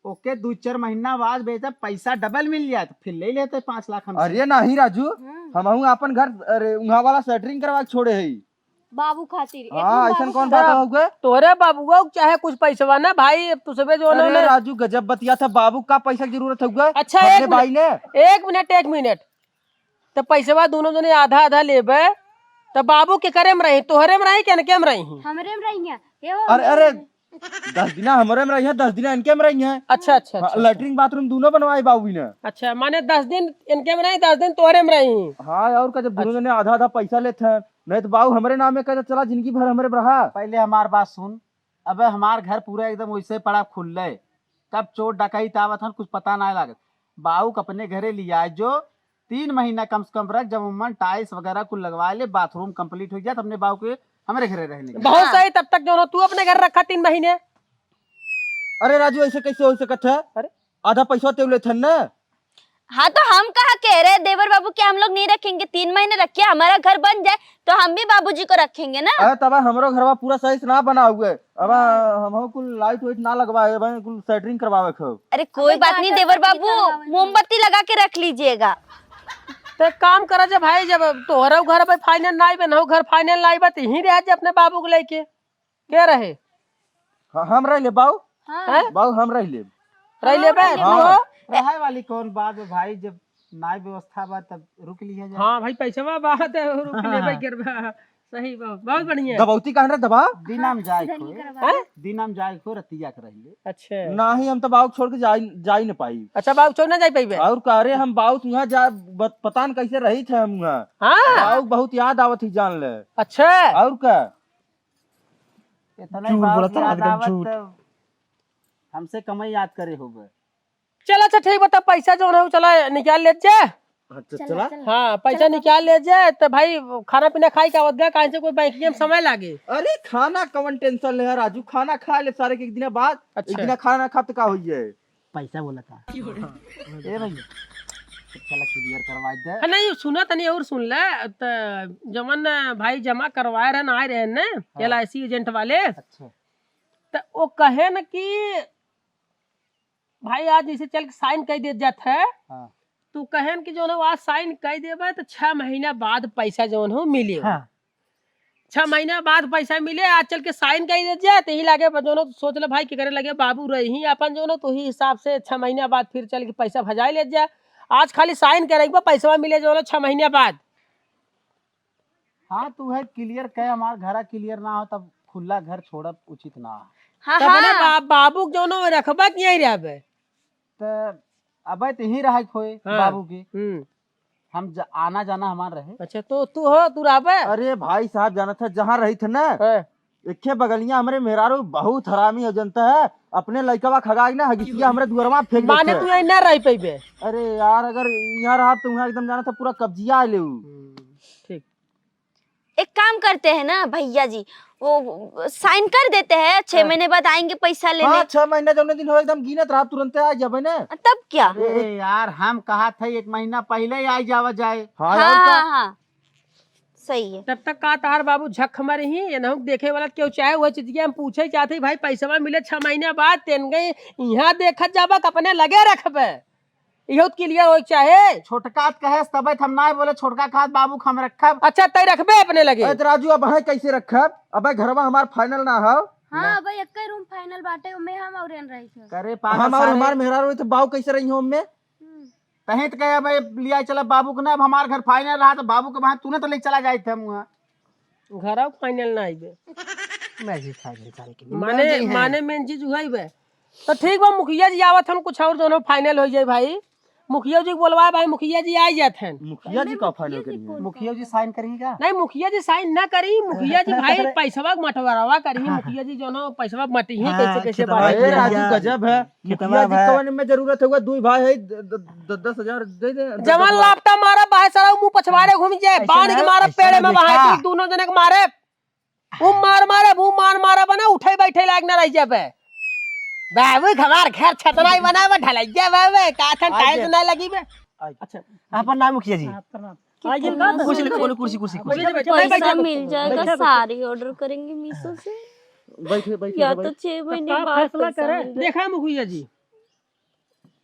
ओके दू चार महीना बाद बेचा, पैसा डबल मिल जाए तो फिर ले लेते पाँच लाख हमसे। अरे नहीं राजू, हाँ। हमहू अपन घर, अरे उहाँ वाला सेटरिंग करवा के छोड़े है। बाबू खातिर, हाँ, एकदम ऐसन बाबू कौन खातिर। बात हो गए? तोहरे बाबुआ के चाहे कुछ पैसवा ना भाई, अब तू सबे जो अरे उन्होंने राजू, गजब बतिया था, बाबू का पैसा की जरूरत है गए? अच्छा, अपने एक भाई मिनट, ने? एक मिनट, एक मिनट। तो पैसवा दोनों जने आधा आधा लेबे, तो बाबू के करे में रही, तोहरे में रही कि इनके में रही? हमरे में रही है। ये वो अरे, हमरे अरे, में। दस दिना हमरे में रही है, दस दिना इनके में रही है। अच्छा, अच्छा, हाँ, अच्छा, अच्छा। लैट्रिन बाथरूम दोनों बनवाए बाबू ने। अच्छा, माने दस दिन इनके में रही, दस दिन तोहरे में रही। हाँ, और का, जब दोनों अच्छा। जने आधा आधा पैसा लेत हैं, नहीं तो बाबू हमरे नाम में कहता, चला जिंदगी भर हमरे में रहा। पहले हमार बात सुन, अबे हमार घर पूरा एकदम वैसे पड़ा खुल्ले, कब चोर डकैत आवत हन कुछ पता ना लागत। बाऊ के अपने घरे लिया जो, तीन महीना कम से कम रख, जब उमन टाइल्स वगैरह कुल लगवा ले, बाथरूम कंप्लीट हो जाए, तब अपने बाऊ के हमरे घरे रहने के। बहुत हाँ। सही, तब तक जो तू अपने घर रखा तीन महीने। अरे राजू, ऐसे कैसे हो सकत है? अरे। आधा पैसा तेउ लेत हन ना। हाँ, तो हम कहा कह रहे देवर बाबू कि हम लोग नहीं रखेंगे, तीन महीने रखिए, हमारा घर बन जाए तो हम भी बाबूजी को रखेंगे ना। अरे तब हमरो घरवा पूरा सही से ना बना हुए, अब हाँ। हम कुल लाइट वाइट ना लगवाए, अब कुल सेटरिंग करवावे के हो। अरे कोई अबे बात नहीं जाकर देवर बाबू, करवावे के। मोमबत्ती लगा के रख लीजिएगा। तो एक काम करा जा भाई, जब तोहरा घर पे फाइनल ना आइबे, ना घर फाइनल ना आइबे, तो यहीं रह जा अपने बाबू को लेके। के रहे? हाँ, हम रह ले बाऊ। हाँ। हैं? बाऊ, हम रह ले। रह लेबे, हाँ, तू रह हो? लेबे। रहे वाली कौन बात है भाई, जब नाई व्यवस्था बा तब रुक लिया जाए। हाँ भाई, पैसवा बात है, रुक हाँ। लेबे करबा। सही बात, बहुत बढ़िया। दबौती कहाँ रे दबा? दिना में जाए इधर को, नहीं करवा। हैं? दिना में जाए को रतिया के रह ले। अच्छा। नाही, हम तो बाऊ छोड़ के जाई, जाई न पाई। अच्छा, बाऊ छोड़ ना जाई पाइबे? और का रे, हम बाऊ तुहाँ जा, ब-, पता न कैसे रही थे हम वहाँ। हाँ। बाऊ बहुत याद आवत ही जान ले। अच्छा। और का? इतना ही झूठ बात बोलत याद हन, एकदम आवत झूठ। तब हमसे कमई याद करे होबे। चल, अच्छा, ठीक बा, तब पैसा जौन है, उ चला निकाल ले जा। अच्छा, चला, चला। चला। हाँ, पैसा चला, निकाल ले जा, तो भाई, खाना पीना खाई का आवत गया, काहे से कोई बैंक में समय लागे। अरे, खाना कौन टेंशन ले है, राजू, खाना खा ले सारे के एक दिन बाद, अच्छा। एक दिन खाना ना खाब तो का होई जाए? पैसा बोला था। ए भैया, चला क्लियर करवा दे। हाँ, नहीं, सुना तनी और सुन ले, त जवन भाई जमा करवाए रहन, आए रहन ना, हाँ। एल आई सी एजेंट वाले, अच्छा। त वो कहे न कि भाई आज जैसे चल के साइन कर दे जात है, हाँ। तू कहे न कि जौन हो आज साइन कर देबे त छह महीना बाद पैसा जौन हो मिले। हाँ। छह महीना बाद पैसा मिले, आज चल के साइन कर दे जाए, तो ही लागे, जौन हो, सोच ले भाई, कि करे लगे बाबू रही ही अपन, जौन हो, तो ही हिसाब से छह महीना बाद फिर चल के पैसा भजाए ले जाए। आज खाली साइन करे एक बार, पैसा मिले, जौन हो, छह महीना बाद। हाँ, तू है क्लियर कहे, हमार घरा क्लियर ना हो, तब खुला घर छोड़ब उचित ना हो। हाँ, तब ना हाँ। बा-, बाबू के जौन हो, रखबा कि यहीं रहबे? त अबे त यहीं रहे खोए हाँ। बाबू के। हम्म। हम ज-, आना जाना हमार रहे। अच्छा, तो तू हो, तू रहबे? अरे भाई साहब, जानत है, जहाँ रही थे ना, हाँ। एके बगलिया हमरे मेहरारू बहुत हरामी हो, जनता है, अपने लइकवा खगाई ना, हगिसिया हमरे दुअरवा फेंक माने देते। तू यहाँ ना रह पइबे? अरे यार, अगर यहाँ रहा तो वहाँ एकदम जानत है, पूरा कब्जिया ले उ। हम्म, ठीक। एक काम करते हैं ना भैया जी, वो साइन कर देते हैं, छह हाँ। महीने बाद आएंगे पैसा लेने। हाँ, छह महीना जौने दिन हो, एकदम गिनत रहा, तुरंते आ जाबे ना। तब क्या? अरे यार, हम कहा था एक महीना पहले ही आ जावा जाए। हाँ, हाँ, और का? हाँ, हाँ। सही है। तब तक का तहार बाबू झक मरे ही, ये नहुक देखे वाला केहू चाहे वह चीज के हम पूछे चाहते, भाई पैसवा मिले छह महीने बाद, तेन गए यहाँ देखत जाबा कि अपने लगे रखबे। इहो त clear होए के चाहे। छोटका त कहे, तबे त हम नाय बोले, छोटका कहत बाबू क हम रखब। अच्छा, तै रखबे अपने लगे? अरे त राजू, अब है कैसे रखब? अबे घरवा हमार final ना हो। हाँ, ना। अबे एक्के room final बाटे, ओमे हम और एन रही थे। करे पागल हम और सारे। हमार मेहरारू रही तो बाऊ कैसे रही हो ओमे? हम्म। तहीं त कहे, "अबे लिया चला बाबू क ना, अब हमार घर final रहा तो बाबू क वहाँ तूने तो ले चला जाए थे हम वहाँ।" घरवा final ना आइबे। मैं भी final करे के लिए। माने, मैं भी है। माने main चीज उहइ बे। तो ठीक बा, मुखिया जी आवत हन, कुछ और दोनों final हो जाए भाई। मुखिया जी के बोलवाए भाई, मुखिया जी आ जात हन। मुखिया जी का final करिए? मुखिया जी sign करिए का? नहीं, मुखिया जी sign ना करी, मुखिया जी भाई पैसवा के मटवरवा करी, हाँ, हाँ। मुखिया जी जौनो पैसवा मटी ही, हाँ, कैसे, कैसे खेतवा बात है। अरे राजू, गजब है। खेतवा मुखिया जी भाई। कवन में जरूरत हुआ, दुई भाई है, द-, द-, द-, दस हजार दे दे, द-, जवन दस हजार। लापटा मारा, बाहे सारा मुंह पछवारे घूम जाए, ऐसे बांध के ना, मारा ऐसे पेड़े ना में, बाहे देखा। तू दोनों जने के मारे। ऊ मार मारे, ऊ मार मारे बना, उठे बैठे लायक ना रह जाबे। बाबू, हमार घर छतना ही बना बा, ढलैया बा बे, का थन आ tiles गया। ना लगी बे। अच्छा, अपन नाम मुखिया जी। हाँ, प्रणाम। आ गया का? कुर्सी लेके बोलो, कुर्सी, कुर्सी, कुर्सी। बैठो, बैठो, पैसा बैठो, मिल जाएगा, बैठो, बैठो। साड़ी order करेंगे Meesho से। बैठे, बैठे, या बैठे। तो छह महीने बाद पैसा मिल जाए। देखा मुखिया जी,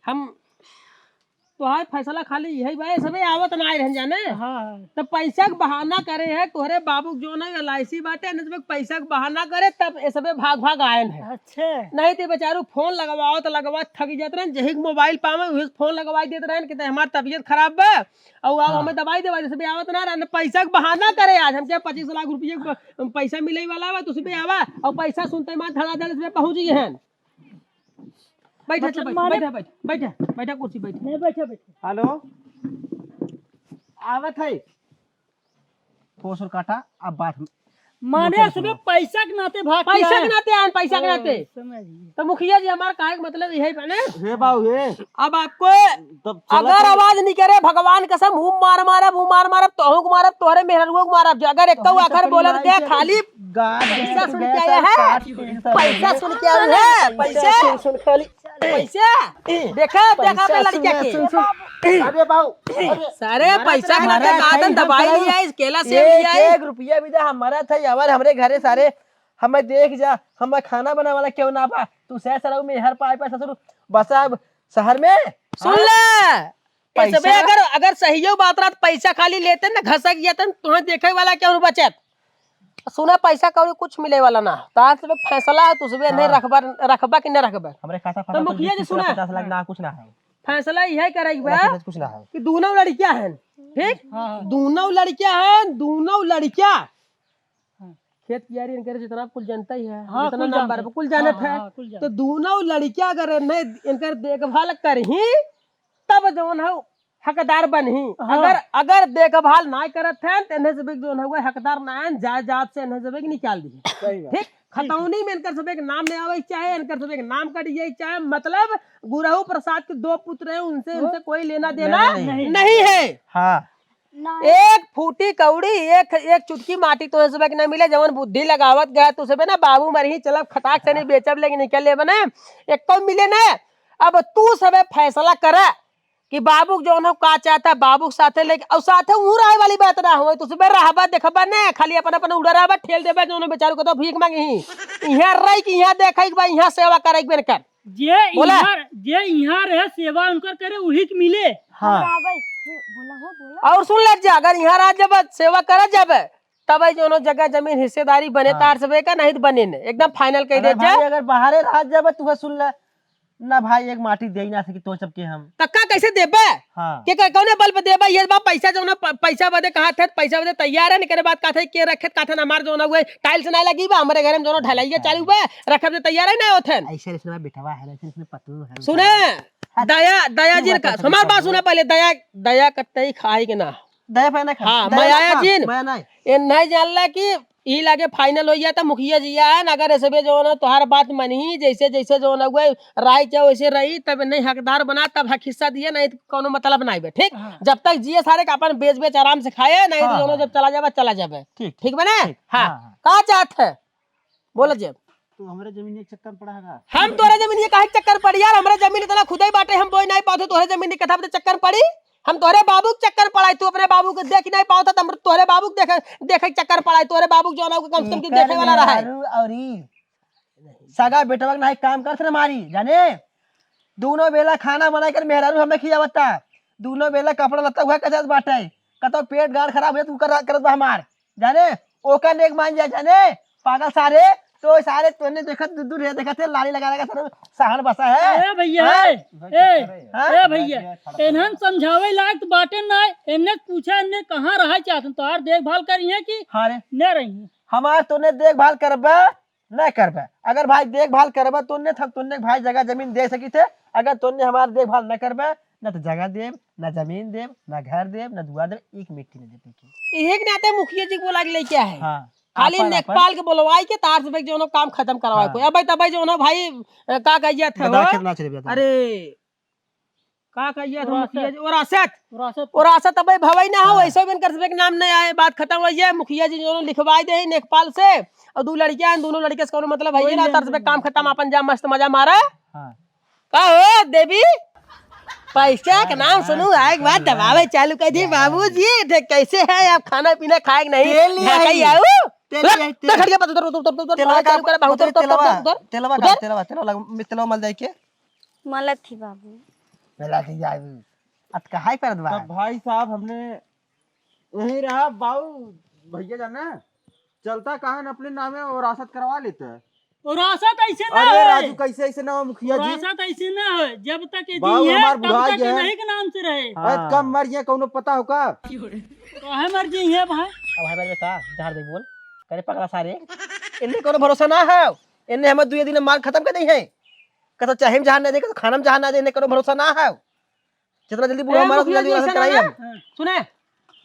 हम तोहार फैसला खाली यही बा, सबे आवत ना आए रहन जाने। हाँ। तब पैसा के बहाना करे है, तोहरे बाबू के जौन है LIC बाटे, न सबे पैसा के बहाना करे, तब ये सबे भाग भाग आयन है। अच्छा। नहीं तो बेचारू फोन लगवाओ तो लगवा थक जात रहन, जही के मोबाइल पावे, उहे से फोन लगवाई देत रहन कि हमार तबीयत खराब बा, और आप हाँ। हमें दवाई देवा, जैसे भी आवत ना रहन, पैसा के बहाना करे आज, हमके पच्चीस लाख रुपये के प-, पैसा मिले वाला बा, तो उसमें आवा, और पैसा सुनते मार धड़ाधड़ इसमें पहुँच गए हैं। बैठा, अच्छा, बैठा, माने बैठा, बैठा, बैठा, बैठा, कुर्सी बैठा। नहीं, बैठा, बैठा। हेलो, आवत है। फोसर काटा, अब बात हम माने सुबह पैसा के नाते भाग के पैसा के आए। नाते आन, पैसा के ओ, नाते। समझ गए। तो मुखिया जी, हमार काहे के मतलब यही बने। हे बाबू, हे। अब आपको तब चला अगर चल। आवाज निकरे, भगवान कसम, हूँ मार मारब, हूँ मार मारब, तोहू के मारब, तोहरे मेहररुओ के मारब। अगर एक तो हम तो आखिर बोलत गया, खाली गाड़ पैसा सुन के आया है। पैसा सुन के आया है, पैसा सुन, सुन खाली। पैसा। देखा, देखा पैसा अपने लड़किया सुन, के। सुन, सुन। अरे बाबू, अरे सारे पैसा के नाते मारा गादन दबाई लिया, इस केला सेब लिया। एक रुपया भी दे, हमारा था यार, हमरे घरे सारे, हमें देख जा, हमें खाना बनावे वाला क्यों ना बा? तू सै सरऊ में हर पाए पे ससुर बसा अब शहर में। सुन हाँ? ले, ए सबे पैसा? अगर, अगर सहियो बात रहत, पैसा खाली लेते न, घसक जाते न, तुम्हें देखे वाला क्यों बचत? सुना, पैसा कौड़ी कुछ मिले वाला ना। तार से फैसला है, तू सबे नहीं हाँ। रखबा, रखबा कि नहीं रखबा। हमरे खाता तो फटा मुखिया जी कुछ सुना। पचास लाख ना, कुछ ना है। फैसला यह करे के बा कुछ ना है। कि दोनों लड़कियां हैं, ठीक? हाँ, हाँ। दोनों लड़कियां हैं, दोनों लड़कियां। हाँ। खेत कियारी इनके जितना कुल जनता ही है, हाँ, जितना कुल नाम जानते बार हैं। कुल जानत हाँ, है। हाँ, कुल जानते तो हैं। दोनों लड़कियां अगर इन्हें, इनकर देखभाल करही, तब जौन है हकदार बनही। हाँ। अगर, अगर देखभाल ना करत हैं, तो इन्हें सबे जौन है हकदार ना है, जायदाद से इन्हें सबे निकाल दिए। सही बात। ठीक? खतौनी में इनकर सबे के नाम नहीं आवे के चाहे, इनकर सबे के नाम कट जाए के चाहे, मतलब गुरहु प्रसाद के दो पुत्र हैं, उनसे, वो इनसे कोई लेना देना नहीं, नहीं। नहीं है। हाँ। नहीं। एक फूटी कौड़ी, एक, एक चुटकी माटी तो सबे के ना मिले, जवन बुद्धि लगावत गया तो सबे ना बाबू मरही चलब खटाक से नहीं बेचब लेकिन निकल ले बने, एक तो मिले ना। अब तू सबे फैसला करे कि बाबू के जौन हो का चाहता है, बाबू के साथे लेके, और साथे ऊ रहे वाली बात ना हो, तो सबे रहबा देखबा ना, खाली अपन अपन उड़ा रहबा, ठेल देबा, जौन बेचारू को तो भीख मांगी ही। यहाँ रही कि यहाँ देखे के बा, यहाँ सेवा करे के बेन कर। जे बोला। इहाँ, जे इहाँ रहे, सेवा उनकर करे, उही के मिले। हाँ। हमरा आवे। हे, बोला हो, बोला। और सुन ले जा, अगर इहाँ रह जब सेवा करत जाबे, तब जौनो जगह जमीन हिस्सेदारी बने हाँ। तार सबे का, नहीं तो बने ने। एकदम final कह अरे दे जा। भाई, अगर बाहरे रह जाबे, तू सुन ले। ना भाई, एक माटी दे ही ना सकी तो सबके हम। त का कैसे देबे? हाँ। के, के, कौने बल पे देबे? ये बा पैसा जौन प-, पैसा बदे कहा थे, पैसा बदे तैयार है, निकरे बात का थे, के रखे का थे ना, हमार जौन हुए, tiles ना लगी बा, हमारे घर में जौन ढलैया हाँ। चालू बा, रखे बदे तैयार है ना होथन। ऐसे, ऐसे में बिठवा है, ऐसे, ऐसे में पतलू है। सुने, हाँ। दया, दया तू जी बता, का, तू हमार बता, बात सुना बोल। पहले, दया, दया कत्ते ही खाई के ना। दया पे ना खा, हाँ, दया ना मया खा, जिन। मया ना। ये नहीं जानला कि ई लागे final हो गया त मुखिया जी आन, अगर ऐसे बे जौन है, तोहार बात मनही, जैसे, जैसे जौन है, राय चाहे वैसे रही, तब नहीं हकदार बना, तब हक हिस्सा दिए, नहीं तो कोनो मतलब नहीं बे, ठीक? हाँ। जब तक जिए सारे का अपन बेच, बेच आराम से खाए, नहीं तो हाँ, जौन हाँ। जब चला जाबे, चला जाबे। ठीक, ठीक बने? ठीक। हाँ। हाँ, हाँ। का चाहत है? बोला जब। तू हमरे जमीन एक चक्कर पड़ा है का? हम तोरे जमीन के काहे चक्कर पड़ी यार? हमरे जमीन इतना खुदाई बाटे, हम बोई नाहीं पावत, तोरे जमीन के कथा पे चक्कर पड़ी? हम तोरे बाबू के चक्कर पड़ाई, तू अपने बाबू के देख नाहीं पावत, हम तोरे बाबू के देखे, देखे के चक्कर पड़ाई, तोरे बाबू के जौन हो, कम से कम के एकर देखे वाला रहा है। मेहरारू औरी सगा बेटवा के नाहीं काम करत न मारी, जाने? दूनो बेला खाना बनाई कर मेहरारू हमें खियावता, दूनो बेला कपड़ा लत्ता उहे कचत बाटे, कतो पेट गाड़ खराब हो तू कर, करत बा हमार, जाने? ओकर नेक मान जाए, जाने? पागल सारे, तो सारे तोने देखत दूर दूर है, देखत है, लाली लगा लगा सारे सहन बसा है। ए भैया, हाँ? ए, हाँ? ए भैया, इन्हन समझावे लायक तो बाटे ना, इन्ने पूछा, इन्ने कहाँ रहा चाहत, तोहार देखभाल करी है कि हाँ रे। न रही है? हमार तोने देखभाल करबा, न करबा। अगर भाई देखभाल करबा, तोने थक, तोने भाई जगह जमीन दे सकी थे, अगर तोने हमार देखभाल न करबा, न तो जगह देब, न जमीन देब, न घर देब, न दुआर देब, एक मिट्टी न देब के। यही के नाते मुखिया जी को बोला के लेके आए। हाँ। खाली आपन, आपन। लेखपाल के बोलवाई के तार से भाई जौनो काम खत्म करवाए हाँ। कोई। अबे तबे जौनो भाई, अ, का कहिया था बता हो? खेत ना चले बता। अरे, का कहिया था वरासत। मुखिया जी? वरासत। वरासत। वरासत अबे भवई ना हो, हाँ। ऐसे बिन कर से नाम नहीं आए, बात खत्म हो जाए। मुखिया जी जौनो लिखवाई दे लेखपाल से, और दो लड़कियां हैं, दोनों लड़के से कोनो मतलब है वही ना, तार से काम खत्म, अपन जा मस्त मजा मारा। हाँ। का हो देवी, पैसा के नाम सुनू, आए के बाद दबावे चालू कर दी। बाबूजी, देख कैसे है आप, खाना पीना खाए के नहीं? तेल ले ढाका ही आई। आऊ। तेल ले आई, तेल। खड़िया पर उतर, उतर, उतर, उतर, तेलवा चालू का, कर, बहुत उतर, उतर, तेलवा, उतर, उतर, तेलवा का, उतर। तेलवा, तेलवा लग-, तेलवा मल जाए के। मलत थी बाबू। मलत थी बाबू। अब कहाँ पर दबा? तब भाई साहब, हमने यही रहा बाऊ, भैया जाना। चलता कहाँ न अपने नामे वरासत करवा लेता। वरासत ऐसे ना अरे होए। राजू, कैसे ऐसे ना हो मुखिया जी? वरासत ऐसे ना होए। जब तक ये बाबू जी है, हमार तब बुढ़ा तक गया है। इन्हीं के नाम से रहे। हाँ। अरे कब मर गया कौनो पता हो का? काहे मर गई है भाई? अब भाई मेरे का जहर दे बोल। करे पगला सारे। इन्हें कौनो भरोसा ना है। इन्हें हमें दुए दिन मार खत्म कर दी है। कतो चाहे में जहर ना दे, कतो खाना में जहर ना दे, इन्हें कौनो भरोसा ना है। जितना जल्दी बुढ़वा ए, मारा, मुखिया उतना जी, जल्दी ऐसा कराई ना हम। ना। सुने,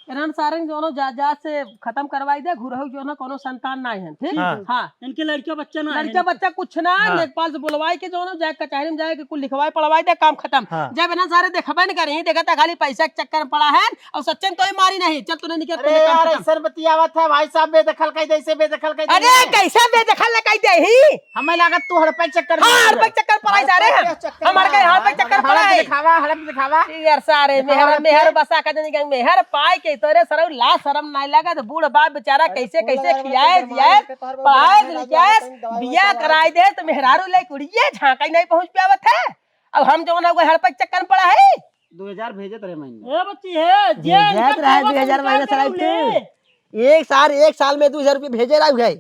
इन्हन सारे जौनो जायदाद से खत्म करवाई दे, घुरहु जौनो कौनो संतान ना है, ठीक? हाँ। हाँ। इनके लड़का बच्चा ना है, लड़का इनके। बच्चा कुछ ना, हाँ। लेखपाल से बुलवाई के जौनो जाए कचहरी में जाए के कुल लिखवाई पढ़वाई दे, काम खत्म। हाँ। जब इन्हन सारे देखबे न करी, देखता खाली पैसा के चक्कर में पड़ा है, और सच्चन कोई मारी नहीं, चल तूने निकल, अरे तूने काम यार, खत्म। ऐसन बतियावत है भाई साहब, बेदखल कह दे, ऐसे बेदखल कह दे। अरे कैसे बेदखल न कह दे ही? हमें लागत तू हड़पे चक्कर में हाँ, पड़ हड़पे चक्कर पड़ाई जा रहे हैं। हड़पे चक्कर हमारे में। कहे हड़पे चक्कर हड़प पड़ाई। दिखावा, हड़प दिखावा। यार सारे दिखावा मेहर, हड़प मेहर के। बसा के जनी गंग मेहर पाए के तोरे सरौ ला शरम नाई लगा तो बूढ़ बाप बेचारा अरे कैसे, फोन कैसे लगा खियाए, रहा है, जियाए, तो तोहर बाबू पढ़ाए, बुलाए रहा है, लिखाए, कहीं दवाई बिया दवाई कराए दे तो मेहरारू ले कुड़िए झांका ही नहीं पहुंच पावत है। अब हम जौन है वो हड़पे चक्कर में पड़ा है। दो हजार भेजत रहे महीने। ए बच्ची है, जे भेजत इनका रहे, सेवा दो हजार संस्कार महीने से करो आई ले। एक साल, एक साल में दो हजार रुपये भेजे रहा है।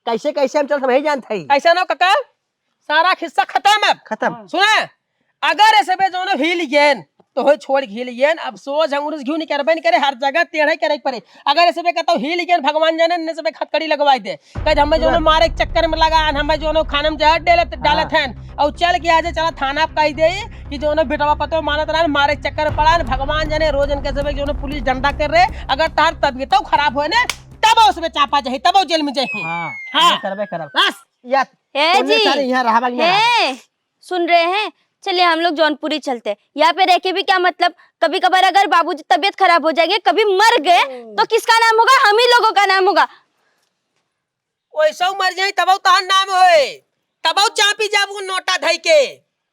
कैसे, कैसे हम चल, हम ही जानत हई। ऐसा ना काका, सारा खिस्सा खत्म अब। खत्म। सुना, अगर ऐसे बे जौनो हिल गेन, तो हो छोड़ के हिल गेन, अब सोझ अंगुर से घिउ निकरबे न करे, हर जगह टेढ़े करे के पड़े। अगर ऐसे बे कहता हिल गेन, भगवान जाने, ने से बे हथकड़ी लगवाई दे। कहे हमें जौनो तुरंत। मारे के चक्कर में लगा, हमें जौनो खाना में जहर डालत, हाँ। डालत हैं, और चल के आज चला थाना पे कह दे कि जौनो बेटवा पतो मानत रहा, मारे के चक्कर में पड़ा, भगवान जाने रोज इनके से बे जौनो पुलिस डंडा कर रहे, अगर तार तबियतो खराब होए ना, तब उसमें चापा जाही, तब जेल में जाही। हाँ, हाँ। ये करबे करब। बस। या ए तोने जी। सारे यहाँ रहबा कि ना रहबा? हैं, सुन रहे हैं? चलिए हम लोग जौनपुरी चलते हैं। यहाँ पे रह के भी क्या मतलब? कभी कभार अगर बाबूजी तबीयत खराब हो जाएंगे, कभी मर गए, हम्म। तो किसका नाम होगा? हम ही लोगों का नाम होगा। वैसे मर जाए तब तहार नाम होए, तब चापी जाबू नोटा धई के।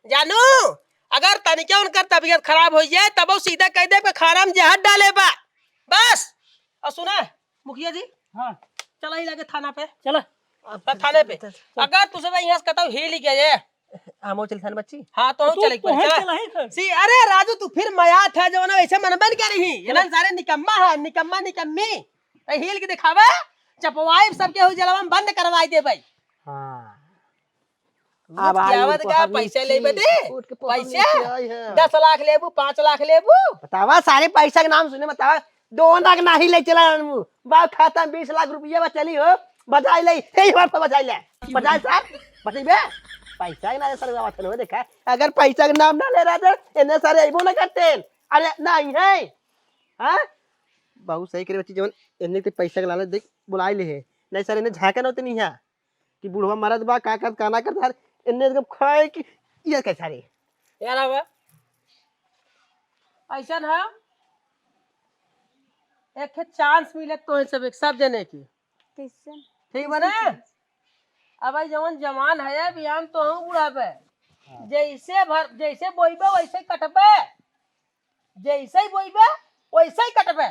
जानू, अगर तनिके उनकर तबीयत खराब हो जाए, तब सीधा कह दे कि खाना में जहर डाले बा। बस। और सुना, मुखिया जी, हाँ। चला ही लगे थाना पे। चला। अब थाने पे। चल, चल। अगर तुझे भाई यहाँ से कतौ हिल ही गए, हम चल थाने बच्ची। हाँ, तो हम तू चले एक तो बार, है, चला। चला ही था। सी, अरे राजू, तू फिर मया था जो ना वैसे मन बन के रही। ये ना सारे निकम्मा है, निकम्मा, निकम्मी। तो हिल के दिखावा, चपवाई सबके हो जलवा में बंद करवाई दे भाई। हाँ। अब आई आवत का पैसा ले बदे? पैसा? दस लाख लेबू, पाँच लाख लेबू? बतावा, सारे पैसा के नाम सुने, बतावा, दो लाख नाही ले चला आनबू। बा खाता में बीस लाख रुपया बा, चली हो, बजाई ले, हे, हमारे पर बजाई ले। बजाई साहब, बजाई बे। पैसा के ना सर बात हो, देखा, अगर पैसा के नाम ना ले रहा था, इन्हें सारे अइबो ना करते। अरे, नहीं है। हाँ? बहुत सही करे बच्ची, जवन इन्हें के पैसा के लालच देख, बुलाई ले है। नहीं सर, इन्हें झांका ना होते नहीं है। कि बुढ़वा मरत बा, का करत, का ना करत, हर इन्ने एकदम खाए कि ये कैसा रे? यार अब ऐसा ना, एक ठे चांस मिले तो इन सब, एक सब जने की। कैसन? ठीक बा ना? कैसन चांस? अब भाई जवन जवान है, बिहान तोहूँ बुढ़ाबे। हाँ। जैसे भर, जैसे बोइबे, वैसे ही कटबे। जैसे ही बोइबे, वैसे ही कटबे।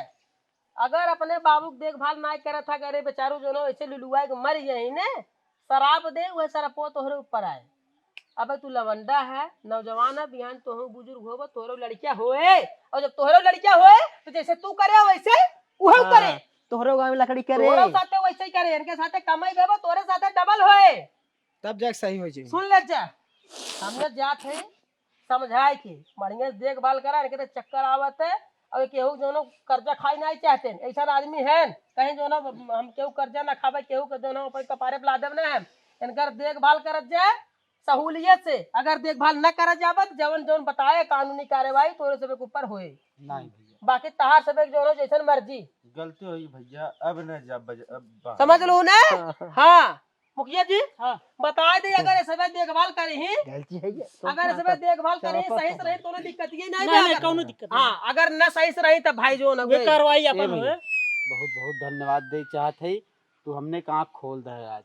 अगर अपने बाबू के देखभाल नाहीं करत है, अगर ये बेचारू जौन है, वैसे लुलुआए के मर जाई ने, सराप दे, वह सरपो तोहरे ऊपर आए। अबे तू लवंडा है, नौजवान है, बिहान तोहू बुजुर्ग होबे, तोहरो लड़किया होए, और जब तोहरो लड़किया होए, तो जैसे तू करे, वैसे उहू हाँ, करे। तोहरो गाँव में लकड़ी करे। तोहरो साथे वैसे ही करे, इनके साथे कमाई बेबो, तोहरे साथे डबल होए। तब जाके सही हो जाई। सुन ले जा, हमने जात है समझाए के, बढ़िया से देखभाल करा, इनके तो चक्कर आवत है, और केहू जौनो कर्जा खाई नहीं चाहते, ऐसा आदमी है कहीं जौनो हम केहू कर्जा ना खावे, केहू के जौनो अपन कपारे पे लादब ना हम, इनकर देखभाल करत जाए सहूलियत से। अगर देखभाल न करत जाबे तो जवन जौन बताए कानूनी कार्यवाही तोरे सबे के ऊपर होए। नहीं भैया। बाकी तहार सबे के जौनो जैसन मर्जी। गलती होई भैया, अब न जा बज-, अब बाहर। समझ लो ना? हाँ, हाँ। हाँ। मुखिया जी, हाँ। बता दे, अगर ये सबे देखभाल करी ही, गलती है ये। अगर ये सबे देखभाल करी ही, सही से रही, कोनो दिक्कत ये नहीं नहीं, बा नहीं, अगर। कोनो दिक्कत नहीं। हाँ, अगर न सही से रही, तो भाई जो न ये गए। कार्रवाई ए अपन भैया, होए। बहुत, बहुत धन्यवाद दे चाहत है, तू हमने के आँख खोल दे आज।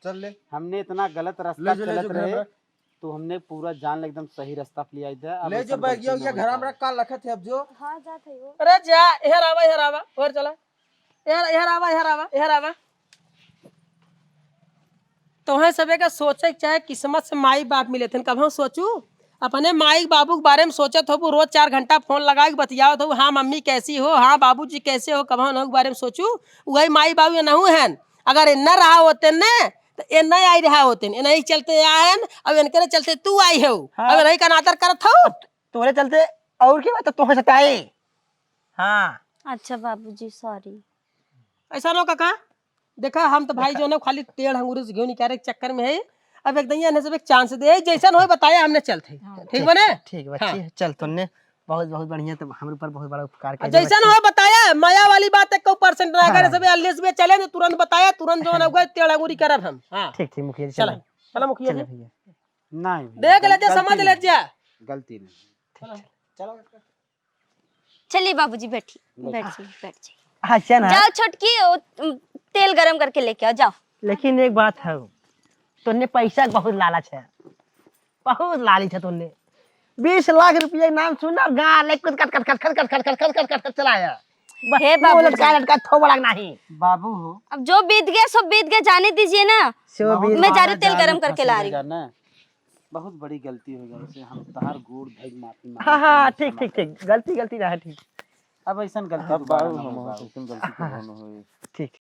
चल ले। हमने इतना गलत रास्ता ले जो, ले चलत जो, घर रहे, में। तू हमने पूरा जान ले एकदम सही रास्ता पे ले आई दे। अब ले ऐसा जो बैग गलती ये, ना ये हो घर में पाए। रख, का लखत है अब जो। हाँ, जात है वो। अरे जा, इहर आवा, इहर आवा, उहर चला। इहर, इहर आवा, इहर आवा, इहर आवा। तोहें सबे का सोचे के चाहे किस्मत से माई बाप मिले थे, कबहूँ सोचू? अपने माई बाबू के बारे में सोचत हो, रोज चार घंटा फोन लगा के बतियावत हो, "हाँ मम्मी कैसी हो, हाँ बाबूजी कैसे हो", कबहूँ उनके बारे में सोचू? वही माई बाबू ये नहू हन, अगर ये न रहा होते न, तो ये न आई रहा होते, ये नहीं चलते आए हन, अब इनके चलते तू आई हो, हाँ। अब नहीं का आदर करत हो। तोरे चलते और की बात, तोहे सताए। हाँ। अच्छा बाबूजी, sorry। ऐसा नो काका, देखा हम तो भाई देखा। जो ना खाली टेढ़ अंगूरी से घिउ निकाले के चक्कर में है। अब एक दैया ने सब एक chance दे, जैसन होए बताया हमने चलते। हाँ। ठीक ठीक, बने? ठीक बा, हाँ। ठीक, चल तोन्ने बहुत, बहुत बढ़िया, तो हमरे ऊपर बहुत बड़ा उपकार आ, कर जैसन होए बताया, मया वाली बात एक percent ना करे, हाँ। सब अल्लेस में चले ने तुरंत बताया, तुरंत जो ना हुआ टेढ़ अंगूरी करब हम। हाँ। ठीक, ठीक मुखिया जी, चला, चलो। चला मुखिया चलो जी। भैया। नहीं भैया, देख ले जा, गलती समझ ले नहीं। जा। गलती नहीं। ठीक, चलो। चलो। चलिए बाबूजी, बैठी, बैठ। बैठ जाइए, बैठ जाइए। अच्छा ना। जाओ छोटकी, वो, उम, तेल गरम करके लेके आओ, जाओ। लेकिन एक बात है, तोन्ने पैसा के बहुत लालच है, बहुत लालच है तोन्ने। बीस लाख रुपया के नाम सुना, गाल एक कट, कट, कट चलाया। बस हे मुंह बाबूजी। लटका, लटका, थोबड़ा नहीं। बाबू हो। अब जो बीत गया, सो बीत गया, जाने दीजिए ना। सो बीत मैं जा रही, तेल गरम करके ला रही हूँ। बहुत बड़ी गलती हो गई, उसे हम तहार गोड़ धइ के माफी मांगत हाँ, हाँ, हई, ठीक, क्षमा ठीक, करी। ठीक, गलती, गलती ना है, ठीक। अब ऐसन गलती अब दोबारा बाबू ना हम होई, बाबू। ऐसन गलती हाँ, कबो ना होई। ठीक,